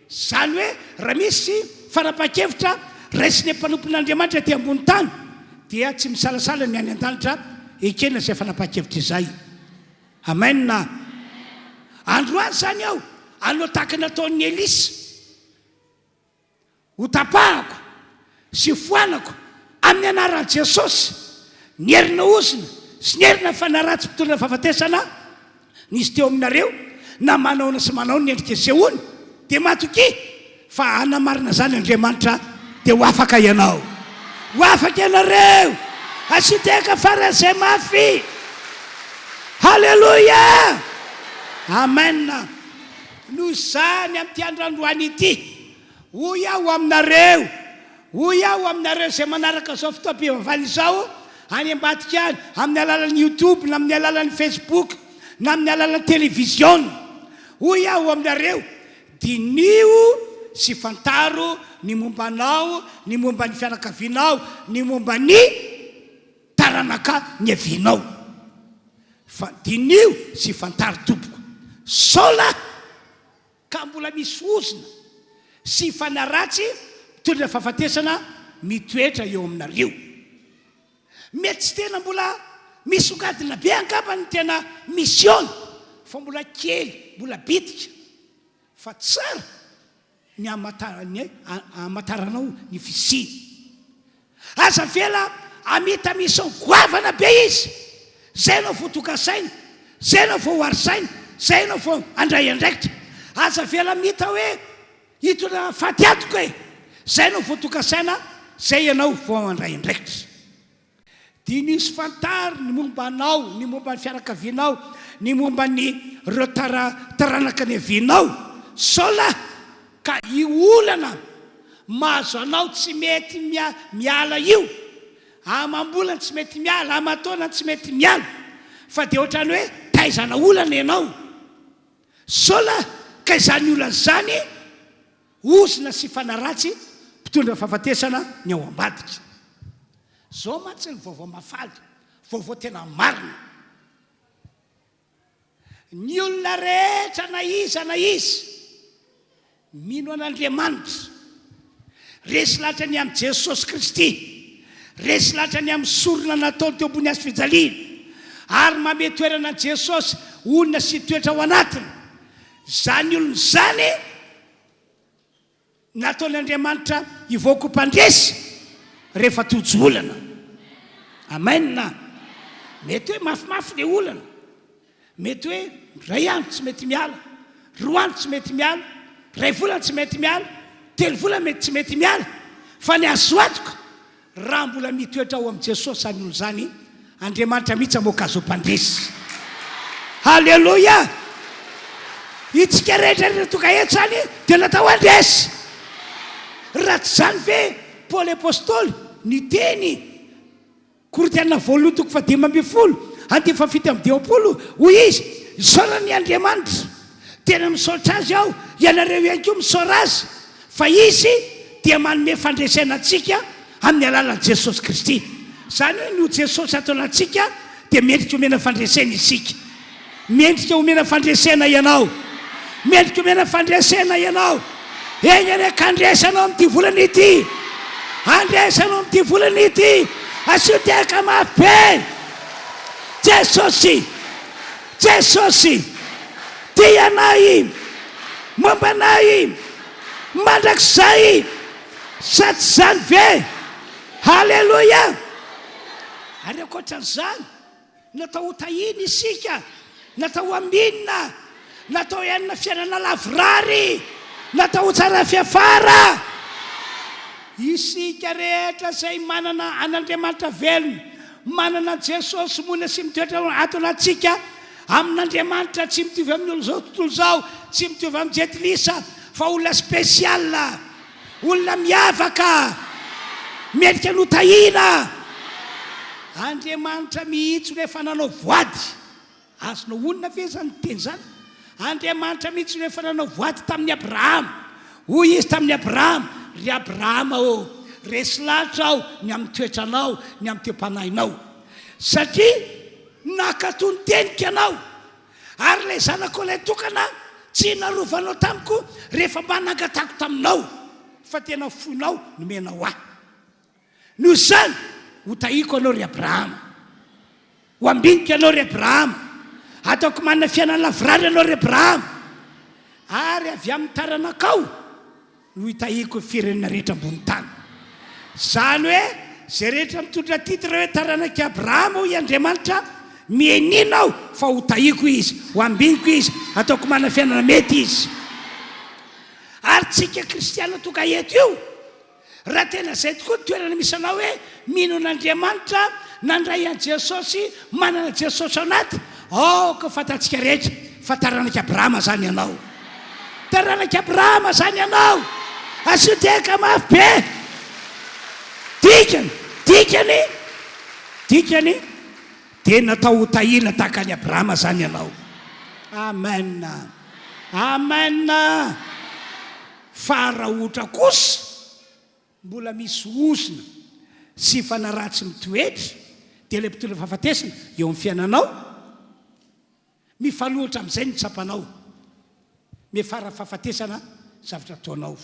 Izany hoe raha misy fanapahan-kevitra raisin'ny mpanompon'Andriamanitra ety ambony tany, dia tsy misalasala ny any an-danitra ekena izay fanapahan-kevitra izay. Amen. Androany izany aho hanao tahaka ny nataon'i Elisa. Hotapahako sy hofoanako amin'ny anaran'i Jesosy ny herina ozona sy ny herina fanahy ratsy mpitondra fahafatesana nisy teo aminareo na manaona sy manaona ny endrika isehoany dia matokia fa hanamarina izany Andriamanitra dia ho afaka ianao. Ho afaka ianareo. Asio tehaka faran'izay mafy. Haleloia! Amen. Noho izany amin'ity andro androany ity, hoy aho aminareo, hoy aho aminareo izay manaraka izao fotoam-pivavahana izao any ambadika any, amin'ny alalan'ny YouTube na amin'ny alalan'ny Facebook na amin'ny alalan'ny televiziona, hoy aho aminareo, diniho sy fantaro ny momba anao, ny momba ny fianakavianao, ny momba ny taranaka niavianao. Fa diniho sy fantaro tompoko. Sao lahy ka mbola misy ozona sy fanahy ratsy mitondra fahafatesana mitoetra eo aminareo. Mety tsy tena mbola misongadina be angamba ny tena misiona fa mbola kely, mbola bitika fa tsara ny hamantaranao ny fisiany. Aza avela hamita mission goavana be izy, zay ianao vao tonga saina, zay ianao vao ho saina, zay ianao vao handray andraikitra. Aza avela hamita hoe hitondra fatiantoka e, zay ianao vao tonga saina, zay ianao vao handray andraikitra. Diniho sy fantaro ny momba anao, ny momba ny fianakavianao, ny momba ny ireo tara taranaka niavianao. Sao lahy ka io olana mahazo anao tsy mety mia miala io, amam-bolana tsy mety miala, aman-taona tsy mety miala, fa dia ohatran'ny hoe taizana olana ianao. Sao lahy ka izany olana izany ozona sy fanahy ratsy mpitondra fahafatesana ny ao ambadika. Zao mantsy ny vaovao mahafaly, vaovao tena marina. Ny olona rehetra na iza na iza mino an'Andriamanitra, resy lahatra ny amin'i Jesosy Kristy, resy lahatra ny amin'ny sorona nataony teo ambony hazo fijaliana, ary mamehy toerana an'i Jesosy honina sy hitoetra ao anatiny, izany olona izany Nataon'Andriamanitra hivoaka ho mpandresy rehefa tojo olana. Amen. Mety hoe mafimafy ilay olana. Mety hoe iray andro tsy mety miala, roa andro tsy mety miala, iray volana tsy mety miala, telo volana mety tsy mety miala. Fa ny azo antoka, Raha mbola mitoetra ao amin'i Jesosy izany olona izany, Andriamanitra mihitsy hamoaka azy ho mpandresy. Haleloia! Itsika rehetra rehetra tonga eto izany dia natao handresy. Raha tsy izany ve Paoly Apostoly niteny Korintiana voalohany toko fahadimy ambin'ny folo andininy fahafito amby dimampolo, hoy izy, Isaorana ny Andriamanitra, tena misaotra Azy aho, ianareo ihany koa misaora Azy, Fa Izy dia manome fandresena antsika amin'ny alalan'i Jesosy Kristy. Izany hoe noho Jesosy ato anatintsika dia mendrika omena fandresena isika. Mendrika omena fandresena ianao. Mendrika omena fandresena ianao. Enga anie ka handresy anao amin'ity volana ity. Handresy anao amin'ity volana ity. Asio tehaka mafy be. Jesosy. Jesosy. Tia anay. Momba anay. Mandrakizay! Sa tsy izany ve? Haleloia! Ary ankoatran'izany, natao ho tahiana isika, natao ho aminina, natao hiainana fiainana lavorary, natao ho tsara fiafara. Isika rehetra izay manana an'Andriamanitra velona, manana an'i Jesosy monina sy mitoetra ato anatintsika, Amin'Andriamanitra tsy mitovy amin'ny olon'izao tontolo izao, tsy mitovy amin'ny jentilisa fa olona spécial, olona miavaka, mendrika ny hotahiana. Andriamanitra mihitsy no efa nanao voady. Azonao onona ve izany teny izany? Andriamanitra mihitsy no efa nanao voady tamin'i Abrahama. Hoy izy tamin'i Abrahama, Ry Abrahama ô, resy lahatra aho ny amin'ny toetranao, ny amin'ny toe-panahinao. Satria Nankatò ny teniko ianao, ary ilay zanakao ilay tokana tsy narovanao tamiko rehefa mba nangatahako taminao, fa tena fonao nomenao ahy. Noho izany, hotahiko ianao, ry Abrahama. Ho ambiniko ianao, ry Abrahama. Hataoko manana fiainana lavorary ianao, ry Abrahama. Ary avy amin'ny taranakao no hitahiako ny firenena rehetra ambony tany. Izany hoe, izay rehetra mitondra titre hoe taranak'i Abrahama, hoy Andriamanitra, mianiana aho fa hotahiako izy, ho ambiniko izy, hataoko manana fiainana mety izy. Ary tsika kristiana tonga eto io, Raha tena izay tokoa ny toerana misy anao hoe mino an'Andriamanitra, nandray an'i Jesosy, manana an'i Jesosy ao anaty, aoka ho fantatsika rehetra fa taranak'i Abrahama izany ianao. Taranak'i Abrahama izany ianao. Asio tehaka mafy be. Dikany, dikany, dikany, dia natao ho tahiana tahaka an'i Abrahama izany ianao. Amen. Amen. Fa raha ohatra kosa mbola misy ozona sy fanahy ratsy mitoetra, dia ilay mpitondra fahafatesana eo amin'ny fiainanao, mifanohitra amin'izay no tsapanao, miafara fahafatesana ny zavatra ataonao.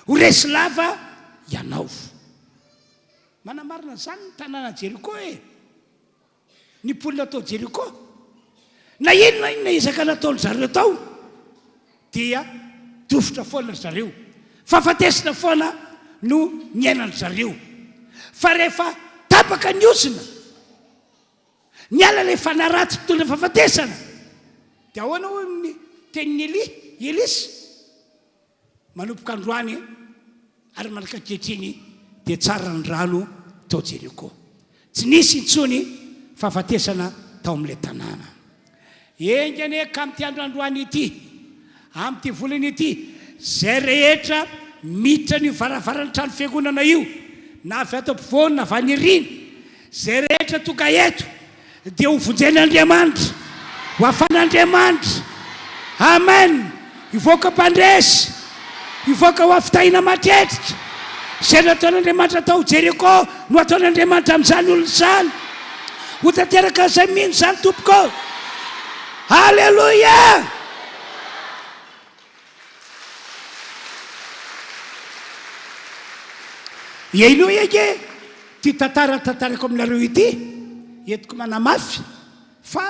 Ho resy lava ianao. Manamarina an'izany ny tanànan'i Jeriko e! Ny mponina tao Jeriko. Na inona na inona ezaka nataon-dry zareo tao, dia tofotra foana ry zareo. Fahafatesana foana no niainan-dry zareo. Fa rehefa tapaka ny ozona, niala ilay fanahy ratsy mpitondra fahafatesana, dia ahoana hoy ny tenin'i Elia, Elisa? Manomboka androany ary mandrak'ankehitriny dia tsara ny rano tao Jeriko. Tsy nisy intsony fahafatesana tao amin'ilay tanàna. Enga anie ka amin'ity andro androany ity, amin'ity volana ity, izay rehetra miditra an'io varavaran'ny trano fiangonana io, na avy ato ampovoany na avy any aoriana, izay rehetra tonga eto, Dia ho vonjen'Andriamanitra, ho afan'Andriamanitra. Amen! Hivoaka mpandresy, hivoaka ho afitahina matetika. Izay nataon'Andriamanitra tao Jeriko no hataon'Andriamanitra amin'izany olona izany. Ho tanteraka izay mino izany tompoko. Aleloia! Henoy ange ity tantara tantaraiko aminareo ity, entiko manamafy fa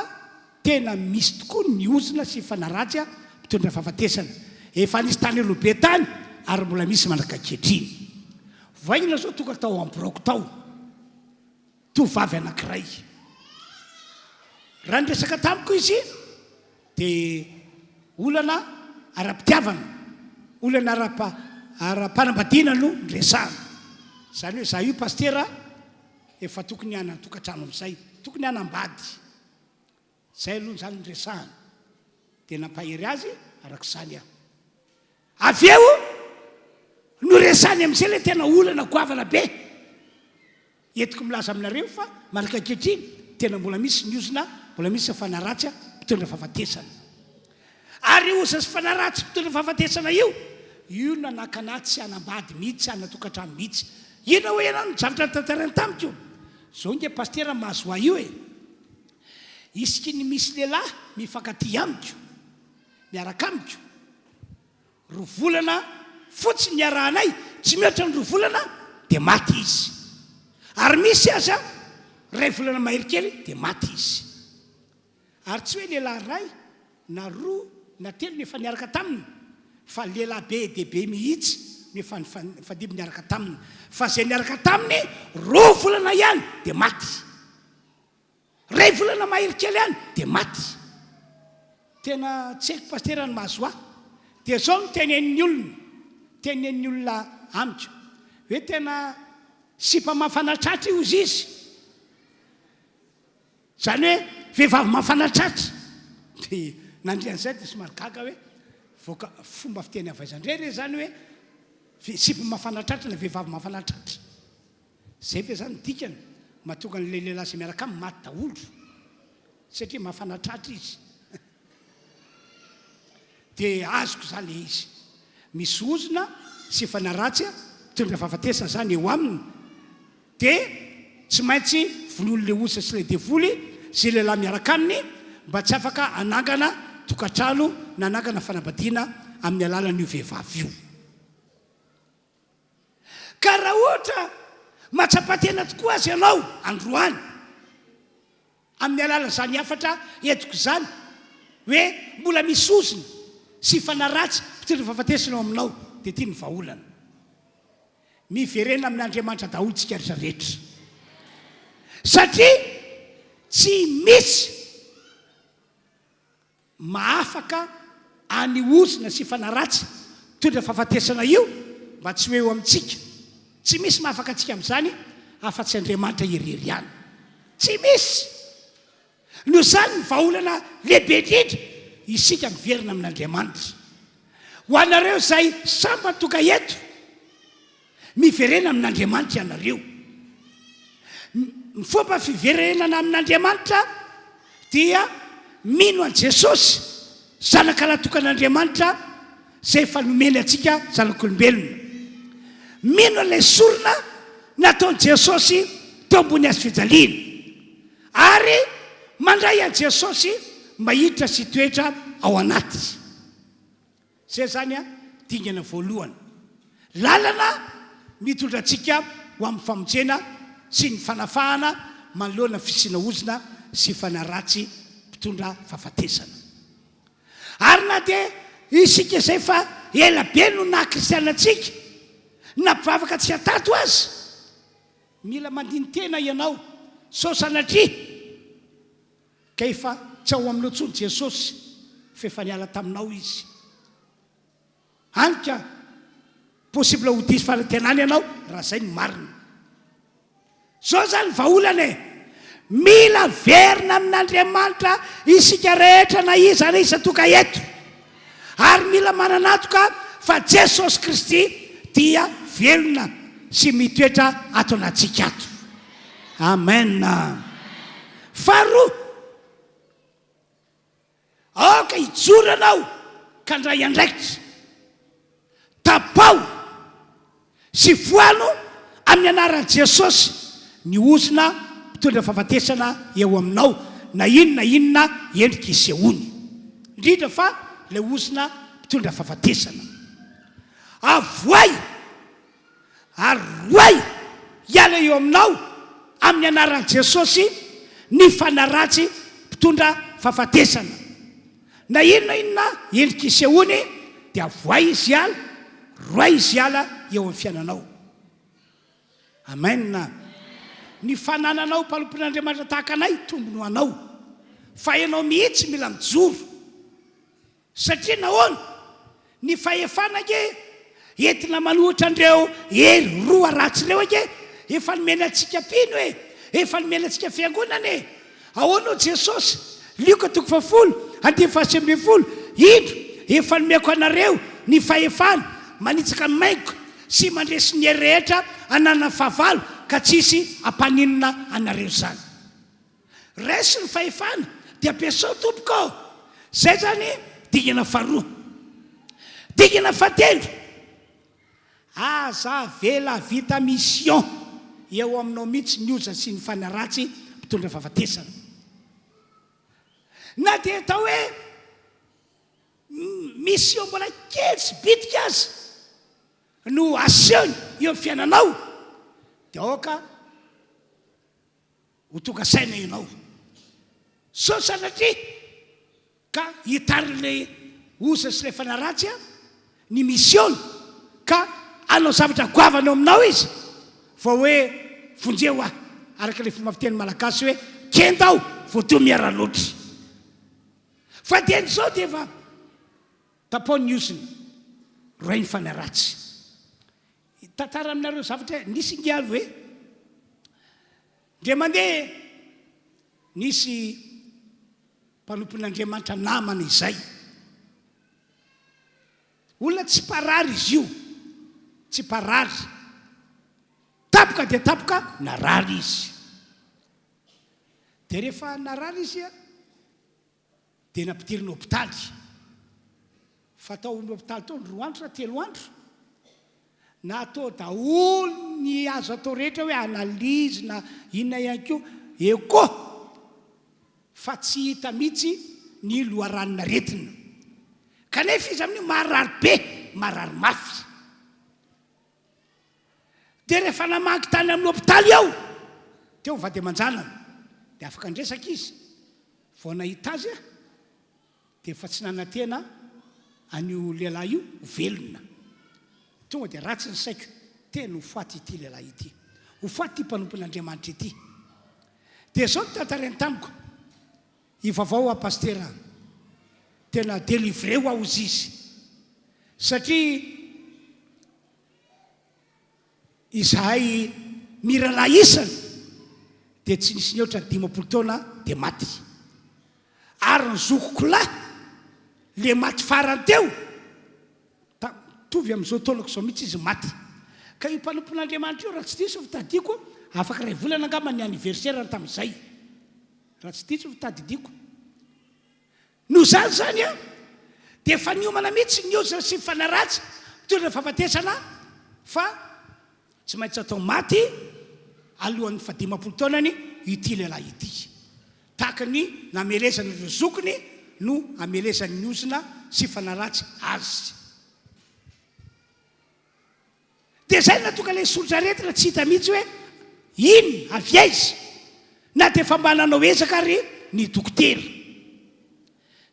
tena misy tokoa ny ozona sy fanaratsy mitondra fahafatesana. Efa nisy tany aloha be tany ary mbola misy mandrak'ankehitriny. Voaingina zao tonga tao am-biraoko tao tovovavy anankiray. Raha niresaka tamiko izy Dia olana ara-pitiavana, olana ara-panambadiana no niresahana. Izany hoe izaho io pasitera efa tokony hanan-tokantrano amin'izay, tokony hanambady. Izay aloha izany no niresahana. Dia nampahery azy araka izany aho. Avy eo, noresahany amin'izay ilay tena olana goavana be. Entiko milaza aminareo fa mandraka ankehitriny tena mbola misy ny ozona, mbola misy ny fanahy ratsy mpitondra fahafatesana. Ary io ozona sy fanahy ratsy mpitondra fahafatesana io, io no nanakana ahy tsy hanambady mihitsy, tsy hanan-tokantrano mihitsy. Inona hoy ianao no zavatra notantarainy tamiko? Zao nge pasitera mahazo ahy io e! Isiky ny misy lehilahy mifankatia amiko, miaraka amiko, Roa volana fotsiny niarahanay, tsy mihoatra ny roa volana dia maty izy. Ary misy aza iray volana mahery kely dia maty izy. Ary tsy hoe lehilahy iray na roa na telo no efa niaraka taminy fa lehilahy be dia be mihitsy no efa nifandimby niaraka taminy. Fa izay niaraka taminy roa volana ihany dia maty. Ray volana mahery kely ihany dia maty. Tena tsy haiko pasitera ny mahazo ahy. Dia zao no tenenin'ny olona, tenenin'ny olona amiko hoe tena sipa mafana tratra io ozy izy. Zany hoe vehivavy mafana tratra. Dia nandre an'izay dia somary gaga hoe voaka fomba fiteny avy aiza indray re zany hoe sipa mafana tratra na vehivavy mafana tratra. Zay ve zany dikany mahatonga an'ilay lehilahy izay miaraka aminy maty daholo satria mafana tratra izy dia azoko zany le izy misy ozona sy fanahy ratsy mitondra fahafatesana zany eo aminy dia tsy maintsy vonoin'ilay ozona sy ilay devoly izay lehilahy miaraka aminy mba tsy afaka hanangana tokantrano na hanangana fanambadiana amin'ny alalan'io vehivavy io. Ka raha ohatra mahatsapa-tena tokoa aza ianao androany, amin'ny alalan'izany hafatra entiko izany, hoe mbola misy ozona sy fanahy ratsy mpitondra fahafatesana ao aminao, dia ity no vahaolana. Miverena amin'Andriamanitra daholo tsika rehetra. Satria tsy misy Mahafaka any ozona sy fanahy ratsy mitondra fahafatesana io mba tsy ho eo amintsika. Tsy misy mahafaka antsika amin'izany afa-tsy Andriamanitra irery ihany. Tsy misy! Noho izany ny vahaolana lehibe indrindra, isika miverina amin'Andriamanitra. Ho anareo izay sambany tonga eto, miverena amin'Andriamanitra ianareo. Ny fomba fiverenana amin'Andriamanitra dia mino an'i Jesosy, Zanaka Lahitokan'Andriamanitra, izay efa nomeny antsika zanak'olombelona. Mino an'ilay sorona nataon'i Jesosy teo ambony hazo fijaliana, ary mandray an'i Jesosy mba hiditra sy hitoetra ao anaty. Izay izany dingana voalohany. Lalana mitondra antsika ho amin'ny famonjena sy ny fanafahana manoloana fisiana ozona sy fanahy ratsy mpitondra fahafatesana. Ary na dia isika izay efa ela be no naha kristiana antsika, na mpivavaka antsika tato aza, mila mandini-tena ianao sao sanatria ka efa tsy ao aminao intsony Jesosy fa efa niala taminao Izy. Hany ka possible ho diso fanantenana ianao raha izay no marina. Zao zany vahaolana e! Mila verina amin'Andriamanitra isika rehetra na iza na iza tonga eto. Ary mila manana antoka fa Jesosy Kristy dia velona sy mitoetra ato anatsika ato. Amen. Faharoa, Aoka hijoro ianao ka handray andraikitra. Tapaho sy foano amin'ny anaran'i Jesosy ny ozona mpitondra fahafatesana eo aminao, na inona na inona endrika isehoany. Indrindra fa ilay ozona mpitondra fahafatesana. Avoay! Ary roay hiala eo aminao amin'ny anaran'i Jesosy ny fanahy ratsy mpitondra fahafatesana. Na inona inona endrika isehoany dia avoay izy hiala, roay izy hiala eo amin'ny fiainanao. Amen. Ny fanananao mpanompon'Andriamanitra tahaka anay tombony ho anao. Fa ianao mihitsy mila mijoro. Satria nahoana? Ny fahefana ange entina manohitra an'ireo hery roa ratsy ireo ange efa nomena antsika mpino e! Efa nomena antsika fiangonana e! Ahoana hoy Jesosy? Lioka toko fahafolo, andininy fahasivy ambinifolo, Indro, efa nomeko anareo ny fahefana manitsaka ny maingoka sy mandresy ny hery rehetra ananan'ny fahavalo ka tsy hisy hampaninona anareo izany. Raiso ny fahefana dia ampiasao tompoko ô! Zay zany dingana faharoa. Dingana fahatelo, aza avela vita mission eo aminao mihitsy ny oza sy ny fanahy ratsy mpitondra fahafatesana. Na dia atao hoe mission mbola kely sy bitika aza no asehony eo amin'ny fiainanao dia aoka Ho tonga saina ianao. Sao sanatria ka hitarin'ilay osa sy ilay fanahy ratsy ny mission-ny ka hanao zavatra goavana eo aminao izy vao hoe vonjeo aho, araka ilay fomba fiteny malagasy hoe kenda aho vao toa miara-loatra. Fa dieny izao dia efa tapaho ny ozona, roahy ny fanahy ratsy. Hitantara aminareo zavatra nisy ingahy hoe ndre mandeha nisy mpanompon'Andriamanitra namana izay. Olona tsy mparary izy io, tsy mparary. Tapoka dia tapoka narary izy. Dia rehefa narary izy Dia nampidirina hopitaly. Fa tao amin'ny hopitaly tao ny roa andro sa telo andro. Natao daholo ny azo atao rehetra hoe analyse na inona ihany koa, echo, fa tsy hita mihitsy ny loharanon'aretina. Kanefa izy amin'io marary be, marary mafy. Dia rehefa namaky tany amin'ny hopitaly aho, teo ny vady aman-janany, dia afaka niresaka izy. Vao nahita azy aho, dia efa tsy nanantena an'io lehilahy io ho velona. Tonga dia ratsy ny saiko, tena ho faty ity lehilahy ity. Ho faty ity mpanompon'Andriamanitra ity. Dia izao no tantarainy tamiko, Ivavao aho Pasitera, tena délivré-o aho hozy izy. Satria. Izahay mirahalahy isany dia tsy nisy nihoatra ny 50 taona dia maty. Ary ny zokiko lahy le maty farany teo Mitovy amin'izao taonako izao mihitsy izy maty. Ka io mpanompon'Andriamanitra io raha tsy diso ny fitadidiako, afaka iray volana angamba ny anniversaire-ny tamin'izay. Raha tsy diso ny fitadidiako. Noho izany izany an, dia efa niomana mihitsy ny ozona sy ny fanahy ratsy mitondra fahafatesana fa tsy maintsy atao maty alohan'ny fahadimampolo taonany ity lehilahy ity. Tahaka ny namelezana ireo zokiny no amelezan'ny ozona sy fanahy ratsy azy. Dia izay no nahatonga ilay soritr'aretina tsy hita mihitsy hoe inona, avy aiza, na dia efa mba nanao ezaka ary ny dokotera.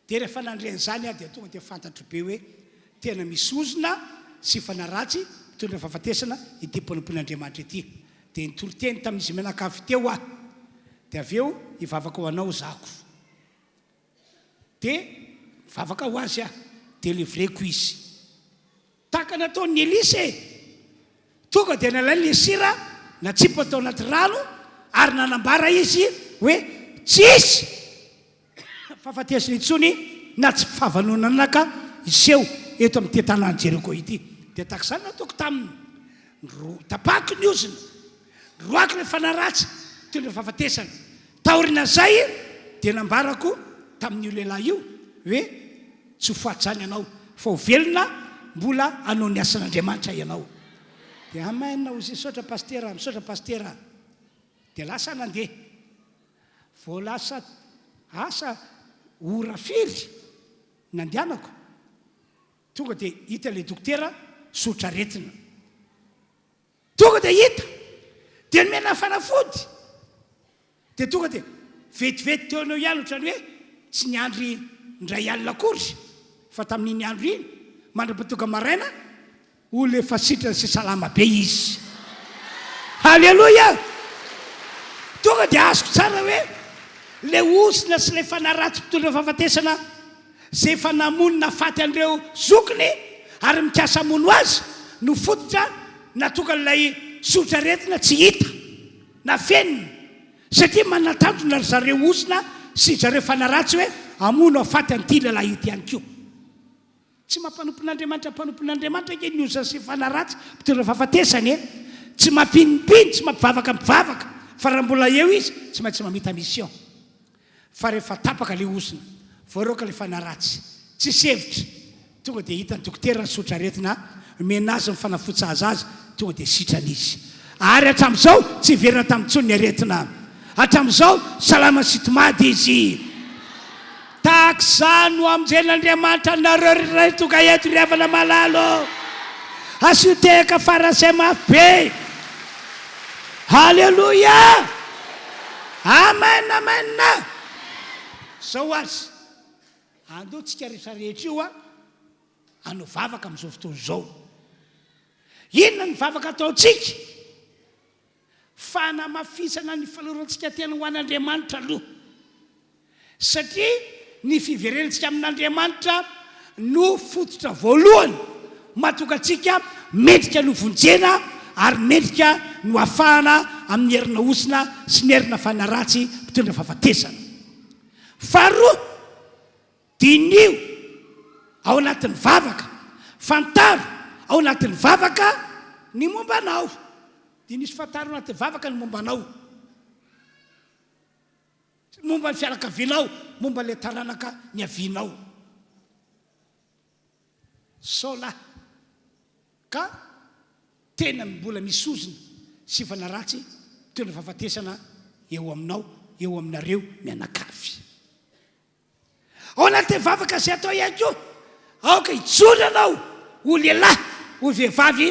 Dia rehefa nandre an'izany aho dia tonga dia fantatro be hoe tena misy ozona sy fanahy ratsy mitondra fahafatesana ity mpanompon'Andriamanitra ity. Dia nitory teny tamin'izy mianakavy teo aho. Dia avy eo hivavaka ho anao zako. Dia nivavaka ho azy aho. Dia levreko izy. Tahaka ny ataon'i Elisa e! Tonga dia nalainy ilay sira, natsipiny tao anaty rano, ary nanambara izy hoe tsy hisy fahafatesana intsony na tsy fahavanonanaka hiseho eto amin'ity tanàn'i Jeriko ity. Dia tahaka izany no nataoko taminy. Tapahako ny ozona, noroahako ilay fanahy ratsy nitondra fahafatesana. Taorian'izay dia nambarako tamin'io lehilahy io hoe tsy ho faty izany ianao fa ho velona mbola hanao ny asan'Andriamanitra ianao. Dia amen hozy, misaotra pasitera, misaotra pasitera. Dia lasa nandeha. Vao lasa asa ora firy nandehanako, tonga dia hita ilay dokotera sotraretina. Tonga dia hita, dia nomena fanafody, dia tonga dia vetivety teo no eo ihany ohatran'ny hoe tsy niandry indray alina akory fa tamin'iny andro iny mandra-pahatonga maraina olona efa sitrana sy salama be izy. Haleloia! Tonga dia azoko tsara hoe ilay ozona sy ilay fanahy ratsy mpitondra fahafatesana izay efa namono nahafaty an'ireo zokiny ary mikasa hamono azy no fototra nahatonga an'ilay soritr'aretina tsy hita nafenina satria manana tanjona ry zareo ozona sy zareo fanahy ratsy hoe hamono hahafaty an'ity lehilahy ity ihany koa. Tsy mampanompon'Andriamanitra mpanompon'Andriamanitra ange ny ozona sy fanahy ratsy mpitondra fahafatesana e! Tsy mampino ny mpino, tsy mampivavaka ny mpivavaka fa raha mbola eo izy tsy maintsy mamita mission. Fa rehefa tapaka ilay ozona, voaroaka ilay fanahy ratsy, tsisy hevitra, tonga dia hitan'ny dokotera ny sotraretina, omena azy ny fanafody sahaza azy, tonga dia sitrana izy. Ary hatramin'izao tsy niverina taminy intsony ny aretina. Hatramin'izao salama sy tomady izy. Tahaka izany no hamonjen'Andriamanitra anareo ry ray tonga eto ry havana malala ô! Asio tehaka faran'izay mafy be! Haleloia! Amen amen! Zao aza, andao tsika rehetra rehetra io hanao vavaka amin'izao fotoana izao. Inona ny vavaka ataontsika? Fanamafisana ny falorantsika tena ho an'Andriamanitra aloha. Satria ny fiverenantsika amin'Andriamanitra no fototra voalohany mahatonga antsika mendrika ny hovonjena ary mendrika ny ho afahana amin'ny herina ozona sy ny herina fanahy ratsy mpitondra fahafatesana. Faharoa, diniho ao anatin'ny vavaka, fantaro ao anatin'ny vavaka ny momba anao. Diniho sy fantaro ao anatin'ny vavaka ny momba anao. Momba ny fianakavianao, momba ilay taranaka niavianao. Sao lahy ka tena mbola misy ozona sy fanahy ratsy mitondra fahafatesana eo aminao, eo aminareo mianakavy. Ao anatin'ny vavaka izay atao ihany koa, aoka hijoro ianao ho lehilahy, ho vehivavy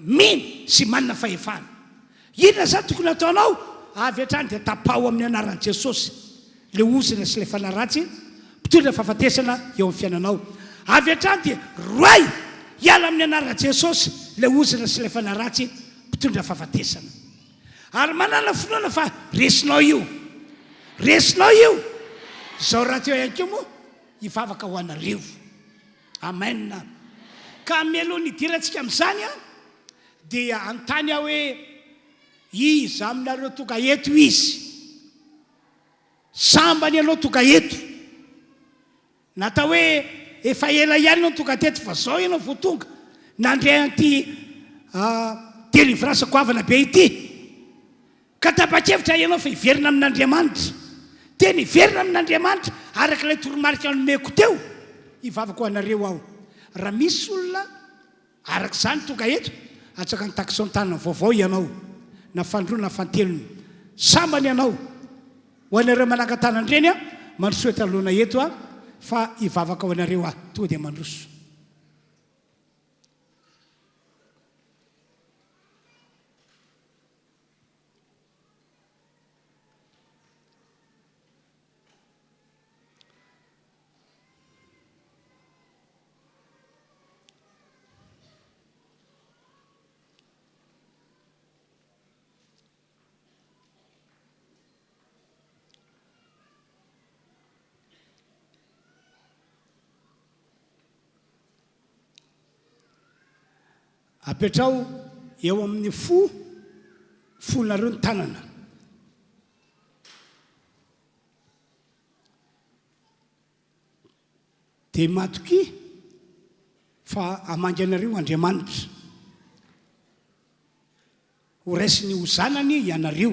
mino sy manana fahefana. Inona izany tokony hataonao? Avy hatrany dia tapaho amin'ny anaran'i Jesosy ilay ozona sy ilay fanahy ratsy mpitondra fahafatesana eo amin'ny fiainanao. Avy hatrany dia roahy hiala amin'ny anaran'i Jesosy ilay ozona sy ilay fanahy ratsy mpitondra fahafatesana. Ary manàna finoana fa resinao io. Resinao io. Izao rahateo ihany koa moa hivavaka ho anareo. Amen. Ka mialoha ny hidirantsika amin'izany dia hanontany aho hoe iza aminareo tonga eto izy? Sambany ianao tonga eto. Natao hoe efa ela ihany ianao tonga teto fa zao ianao vao tonga. Nandre an'ity délivrance goavana be ity. Ka tapa-kevitra ianao fa hiverina amin'Andriamanitra. Tena hiverina amin'Andriamanitra araka ilay toromarika nomeko teo. Hivavaka ho anareo aho. Raha misy olona araka izany tonga eto, atsaka ny taxon-tanana vaovao ianao, na fanindroany na fanintelony. Sambany ianao. Ho anareo manangan-tanana ireny, mandrosoa eto anoloana eto fa hivavaka ho anareo aho. Tonga dia mandroso. Apetraho eo amin'ny fo fonareo ny tanana. Dia matokia fa hamangy anareo Andriamanitra. Ho raisiny ho zanany ianareo,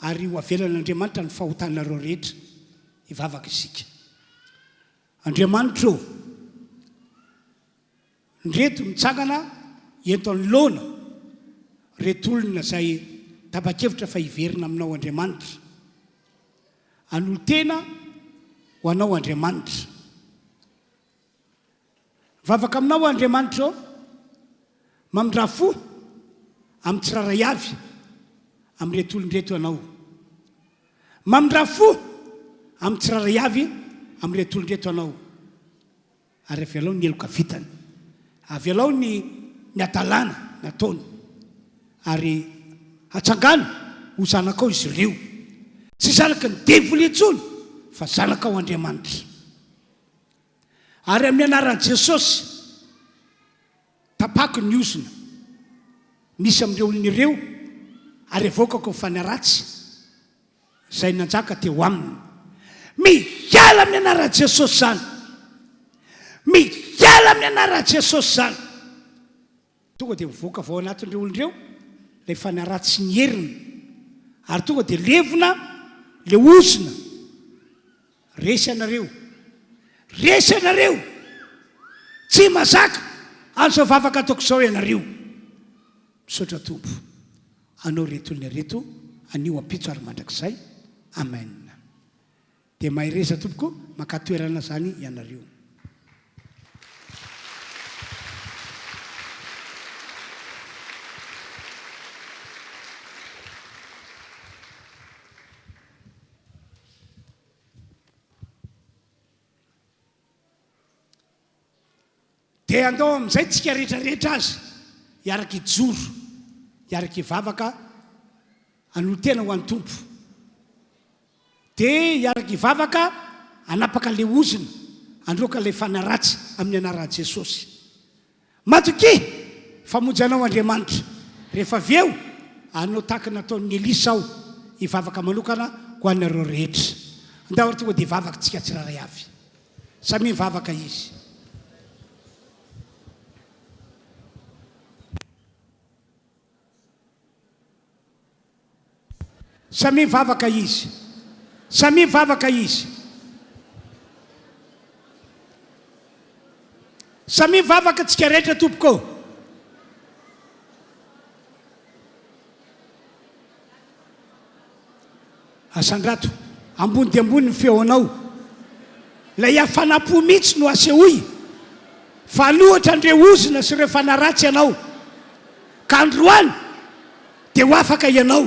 ary ho avelan'Andriamanitra ny fahotanareo rehetra. Hivavaka isika. Andriamanitra ô! Ndreto mitsangana ento anoloana reto olona izay tapa-kevitra fa hiverina aminao Andriamanitra. Hanolo-tena ho anao Andriamanitra. Mivavaka aminao aho Andriamanitra ô, mamindrà fo amin'ny tsirairay avy amin'ireto olona ireto Ianao. Mamindrà fo amin'ny tsirairay avy amin'ireto olona ireto Ianao. Ary avelao ny heloka vitany. Avelao ny ny hadalana nataony. Ary hatsangano ho zanakao izy ireo. Tsy zanaky ny devoly intsony fa zanakao Andriamanitra. Ary amin'ny anaran'i Jesosy, tapako ny ozona misy amin'ireo olona ireo ary avoakako ny fanahy ratsy. Izay nanjaka teo aminy. Miala amin'ny anaran'i Jesosy izany. Miala amin'ny anaran'i Jesosy izany. Tonga dia mivoaka avy ao anatin'ireo olona ireo ilay fanahy ratsy ny heriny. Ary tonga dia levona ilay ozona. Resy ianareo. Resy ianareo. Tsy mazaka an'izao vavaka ataoko izao ianareo. Misaotra Tompo anao reto olona reto anio ampitso ary mandrakizay Amen Dia mahereza tompoko maka toerana zany ianareo. Dia andao amin'izay tsika rehetra rehetra aza hiaraka hijoro, hiaraka hivavaka hanolo-tena ho an'ny Tompo. Dia hiaraka hivavaka hanapaka ilay ozona, handroaka ilay fanahy ratsy amin'ny anaran'i Jesosy. Matokia fa hamonjy anao Andriamanitra. Rehefa avy eo, hanao tahaka ny nataon'i Elisa aho, hivavaka manokana ho anareo rehetra. Andao ary tonga dia hivavaka tsika tsirairay avy. Samia mivavaka izy. Samia mivavaka izy. Samia mivavaka izy. Samia mivavaka tsika rehetra tompoko. Asandrato ambony dia ambony ny feonao. Ilay hafanam-po mihitsy no asehoy fa hanohitra an'ireo ozona sy ireo fanahy ratsy ianao. Ka androany dia ho afaka ianao.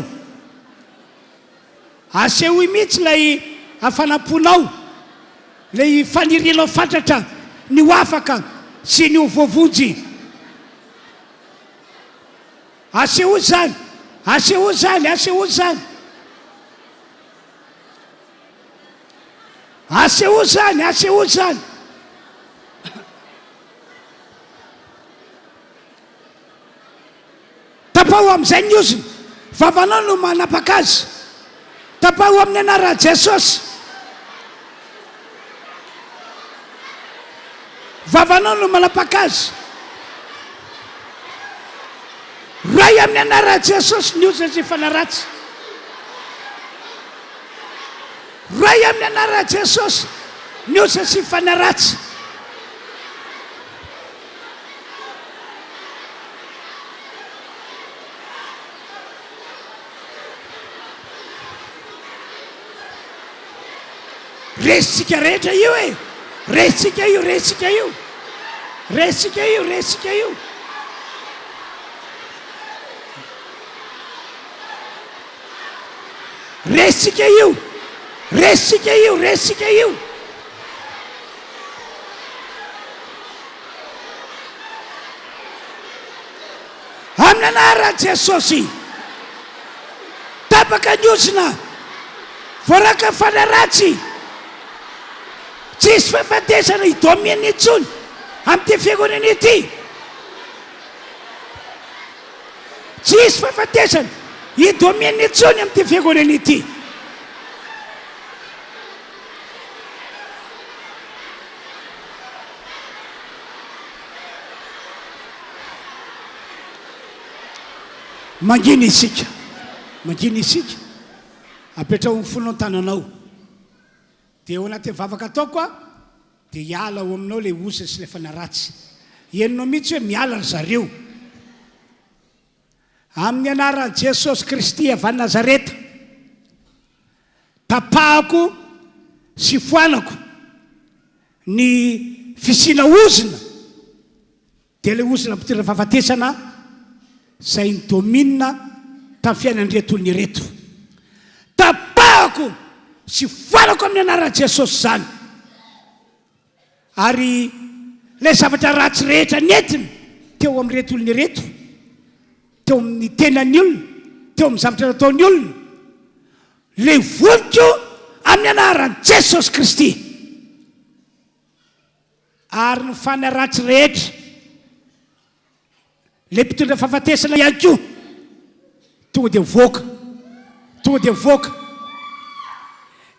Asehoy mihitsy ilay hafanam-ponao, ilay fanirianao fatratra ny ho afaka sy ny ho voavonjy. Asehoy izany! Asehoy izany! Asehoy izany! Asehoy izany! Asehoy izany! Tapaho amin'izay ny ozona. Vavanao no manapaka azy. Tapaho amin'ny anaran'i Jesosy. Vavanao no manapaka azy. Ray amin'ny anaran'i Jesosy ny ozona sy ny fanahy ratsy. Ray amin'ny anaran'i Jesosy ny ozona sy ny fanahy ratsy. Resintsika rehetra io e! Resintsika io, resintsika io. Resintsika io, resintsika io. Resintsika io, resintsika io, resintsika io. Amin'ny anaran'i Jesosy. Tapaka ny ozona. Voaraka ny fanahy ratsy. Tsy hisy fahafatesana hi-domine intsony amin'ity fiangonana ity. Tsy hisy fahafatesana hi-domine intsony amin'ity fiangonana ity. Mangina isika. Mangina isika. Apetraho ny fonao ny tananao. Dia ao anatin'ny vavaka ataoko aho, dia hiala ao aminao ilay ozona sy ilay fanahy ratsy. Henonao mihitsy hoe miala ry zareo. Amin'ny anaran'i Jesosy Kristy avy any Nazareta, tapahako sy foanako ny fisiana ozona. Dia ilay ozona mpitondra fahafatesana izay ni-domine tamin'ny fiainan'ireto olona ireto. Tapahako sy foanako amin'ny anaran'i Jesosy izany. Ary ilay zavatra ratsy rehetra nentiny teo amin'ireto olona ireto, teo amin'ny tenan'ny olona, teo amin'ny zavatra nataon'ny olona, levoniko amin'ny anaran'i Jesosy Kristy. Ary ny fanahy ratsy rehetra, ilay mpitondra fahafatesana ihany koa, tonga dia mivoaka, tonga dia mivoaka.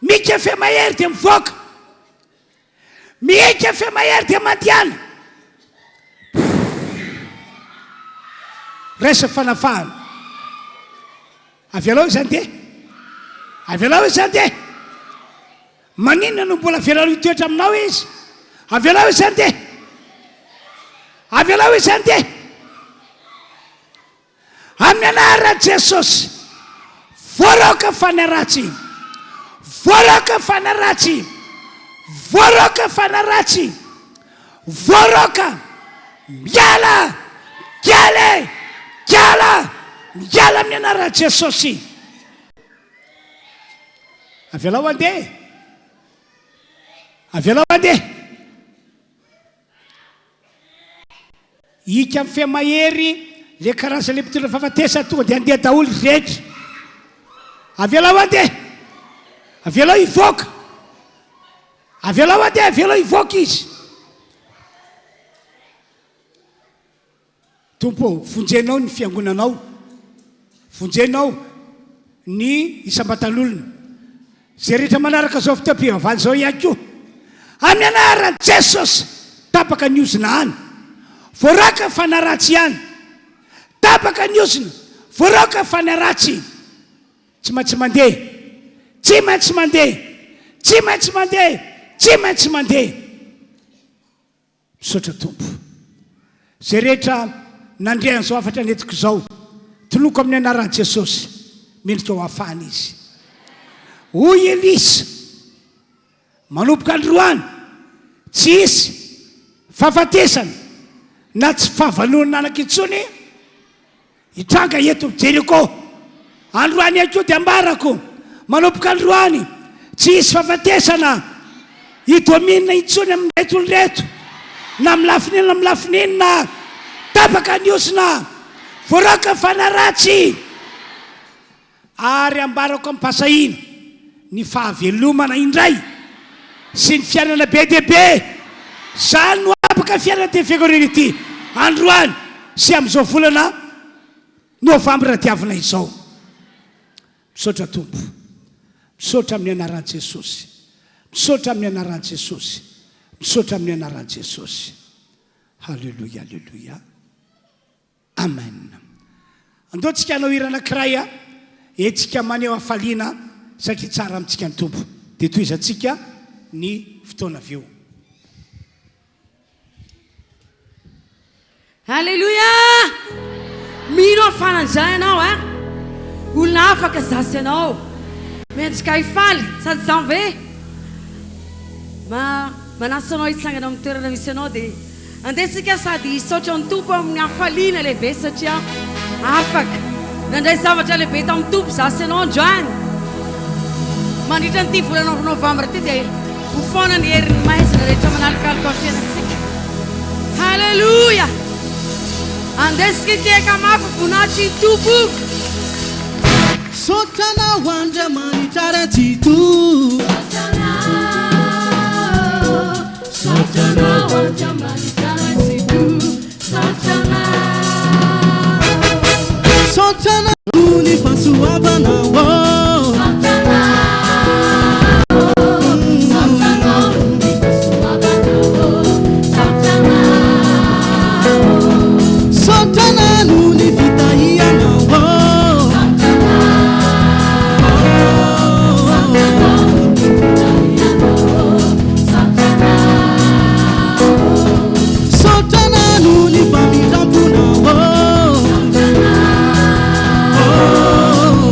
Mika fe mahery dia mivoaka, miaika fe mahery dia mandehana. Raisa fanafahana. Avelao izy handeha. Avelao izy handeha. Maninona no mbola avelanao hitoetra aminao izy? Avelao izy handeha. Avelao izy handeha. Amin'ny anaran'i Jesosy. Voaroaka fanahy ratsy. Voaroaka fanahy ratsy. Voaroaka fanahy ratsy. Voaroaka. Miala. Miala e. Miala. Miala amin'ny anaran'i Jesosy. Avelao handeha e! Avelao handeha! Ika amin'ny feo mahery le karazana le mpitondra fahafatesana tonga dia handeha daholo izy rehetra. Avelao handeha! Avelao hivoaka! Avelao handeha, avelao hivoaka izy. Tompo ô, vonjenao ny fiangonanao, vonjenao ny isam-batan'olona, izay rehetra manaraka izao fotoam-pivavahana izao ihany koa. Amin'ny anaran'i Jesosy, tapaka ny ozona any, voaroaka ny fanahy ratsy ihany, tapaka ny ozona, voaroaka ny fanahy ratsy, tsy maintsy mandeha, tsy maintsy mandeha, tsy maintsy mandeha, tsy maintsy mandeha. Misaotra Tompo. Izay rehetra nandre an'izao hafatra nentiko izao, toloko amin'ny anaran'i Jesosy, mendrika ho afahana izy. Hoy Elisa, manomboka androany, tsy hisy fahafatesana na tsy fahavalonan'anaka intsony, Hitranga eto Jeriko. Androany ihany koa dia ambarako, manomboka androany, tsy hisy fahafatesana hi-domine intsony amin'ireto olona ireto, na amin'ny lafiny inona na amin'ny lafiny inona. Tapaka ny ozona, voaroaka ny fanahy ratsy. Ary ambarako amim-pahasahiana ny fahavelomana indray sy ny fiainana be dia be. Izany no habaka fiainan'ity fiangonana ity androany sy amin'izao volana novambra diavina izao. Misaotra Tompo. Misaotra amin'ny anaran'i Jesosy. Misaotra amin'ny anaran'i Jesosy. Misaotra amin'ny anaran'i Jesosy. Haleloia, haleloia. Amen. Andao tsika hanao hira anankiray a, hetsika maneho hafaliana satria tsara amintsika ny Tompo. Dia tohizantsika ny fotoana avy eo. Alléluia! Mino aho fa nandray anao eh! Olona afaka za sy ianao. Mendrika hifaly, sady izany ve? Ma, manasa anao hitsangana amin'ny toerana misy anao dia andeha isika sady hisaotra ny Tompo amin'ny hafaliana lehibe satria afaka nandray zavatra lehibe tamin'ny Tompo za sy ianao androany. Mandritra an'ity volana novambra ity dia Ho foana ny herin'ny maizina rehetra manalokaloka amin'ny fiainantsika. Haleloia! Andeha isika hitehaka mafy voninahitry ny Tompo. Misaotra anao Andriamanitra Ray Tsitoha. Misaotra anao, misaotra anao Andriamanitra Ray Tsitoha, misaotra anao. Misaotra anao noho ny fahasoavanao. Misaotra anao, misaotra anao noho ny fahasoavanao, misaotra anao. Misaotra anao noho ny fitahianao. Misaotra anao, misaotra anao noho ny fitahianao, misaotra anao. Misaotra anao noho ny famindram-ponao. Misaotra anao,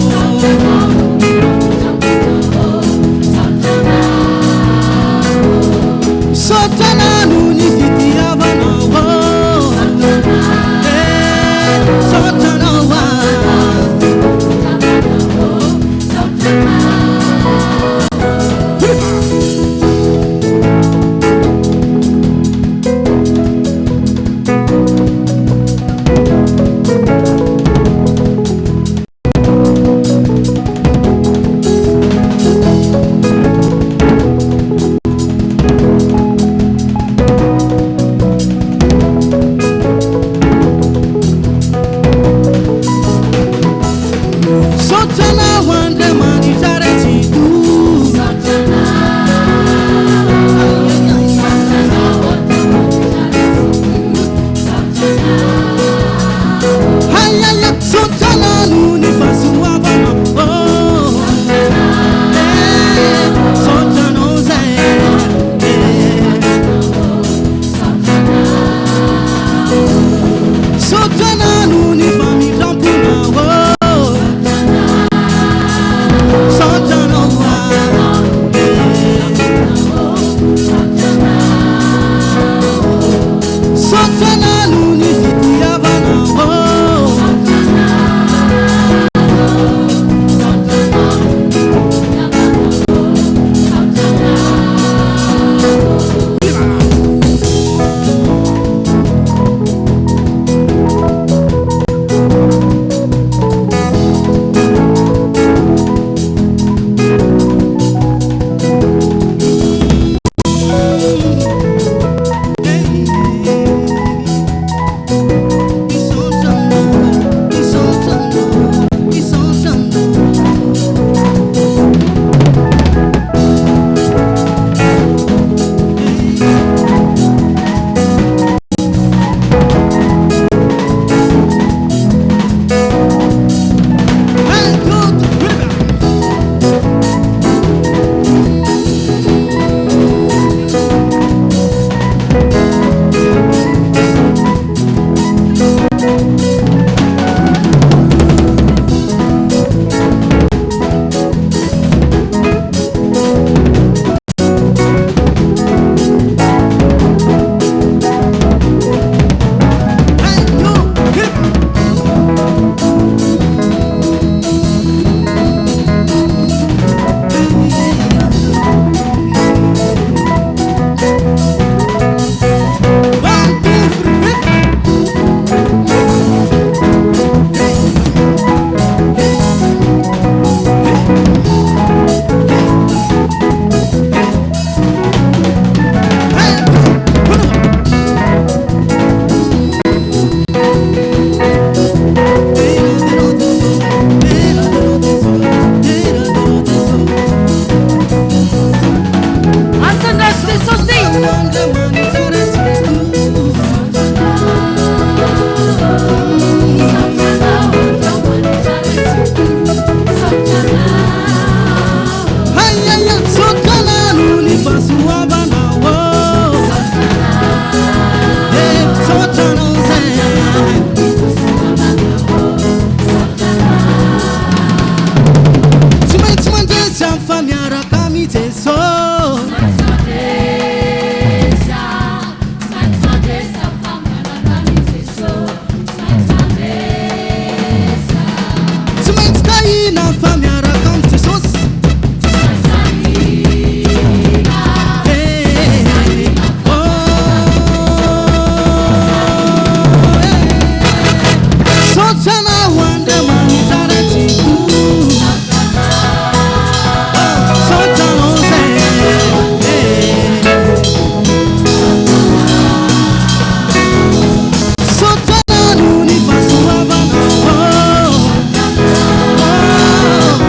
misaotra anao noho ny famindram-ponao, misaotra anao. Misaotra anao noho ny fitiavanao. Misaotra anao, Eh, misaotra anao ah. fitiavanao, misaotra anao. Misaotra anao Andriamanitra Ray Tsitoha. Misaotra anao, misaotra anao Andriamanitra Ray Tsitoha, misaotra anao. Ay, ay, ay, Rehefa miaraka amin'i Jesosy. Eh, oh, eh. Misaotra anao Andriamanitra Ray Tsitoha. Misaotra anao Zay. Eh. Misaotra anao noho ny fahasoavanao. Oh,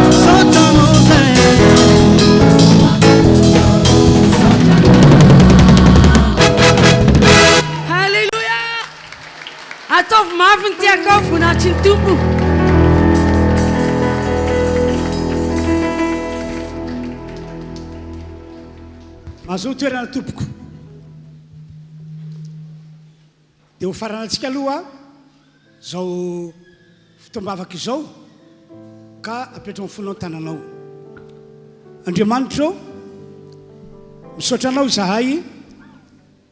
misaotra anao Zay. Haleloia! Ataovy mafy ny tiakao voninahitry ny Tompo. Mahazoa toerana tompoko. Dia ho faranantsika aloha izao fotoam-bavaka izao ka apetraho ny fonao ny tananao. Andriamanitra ô, misaotra Anao izahay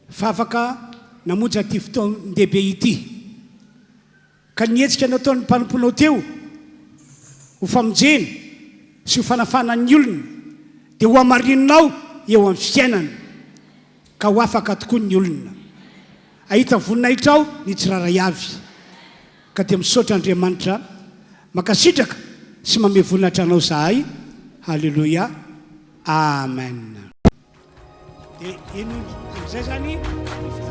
fa afaka namonjy an'ity fotoan-dehibe ity. Ka ny hetsika nataon'ny mpanomponao teo ho famonjena sy ho fanafahana ny olona dia hohamarininao eo amin'ny fiainana ka ho afaka tokoa ny olona. Hahita voninahitrao ny tsirairay avy. Ka dia misaotra Andriamanitra, mankasitraka sy mamehy voninahitra Anao izahay. Haleloia. Amen. Dia eny amin'izay izany ny fotoana.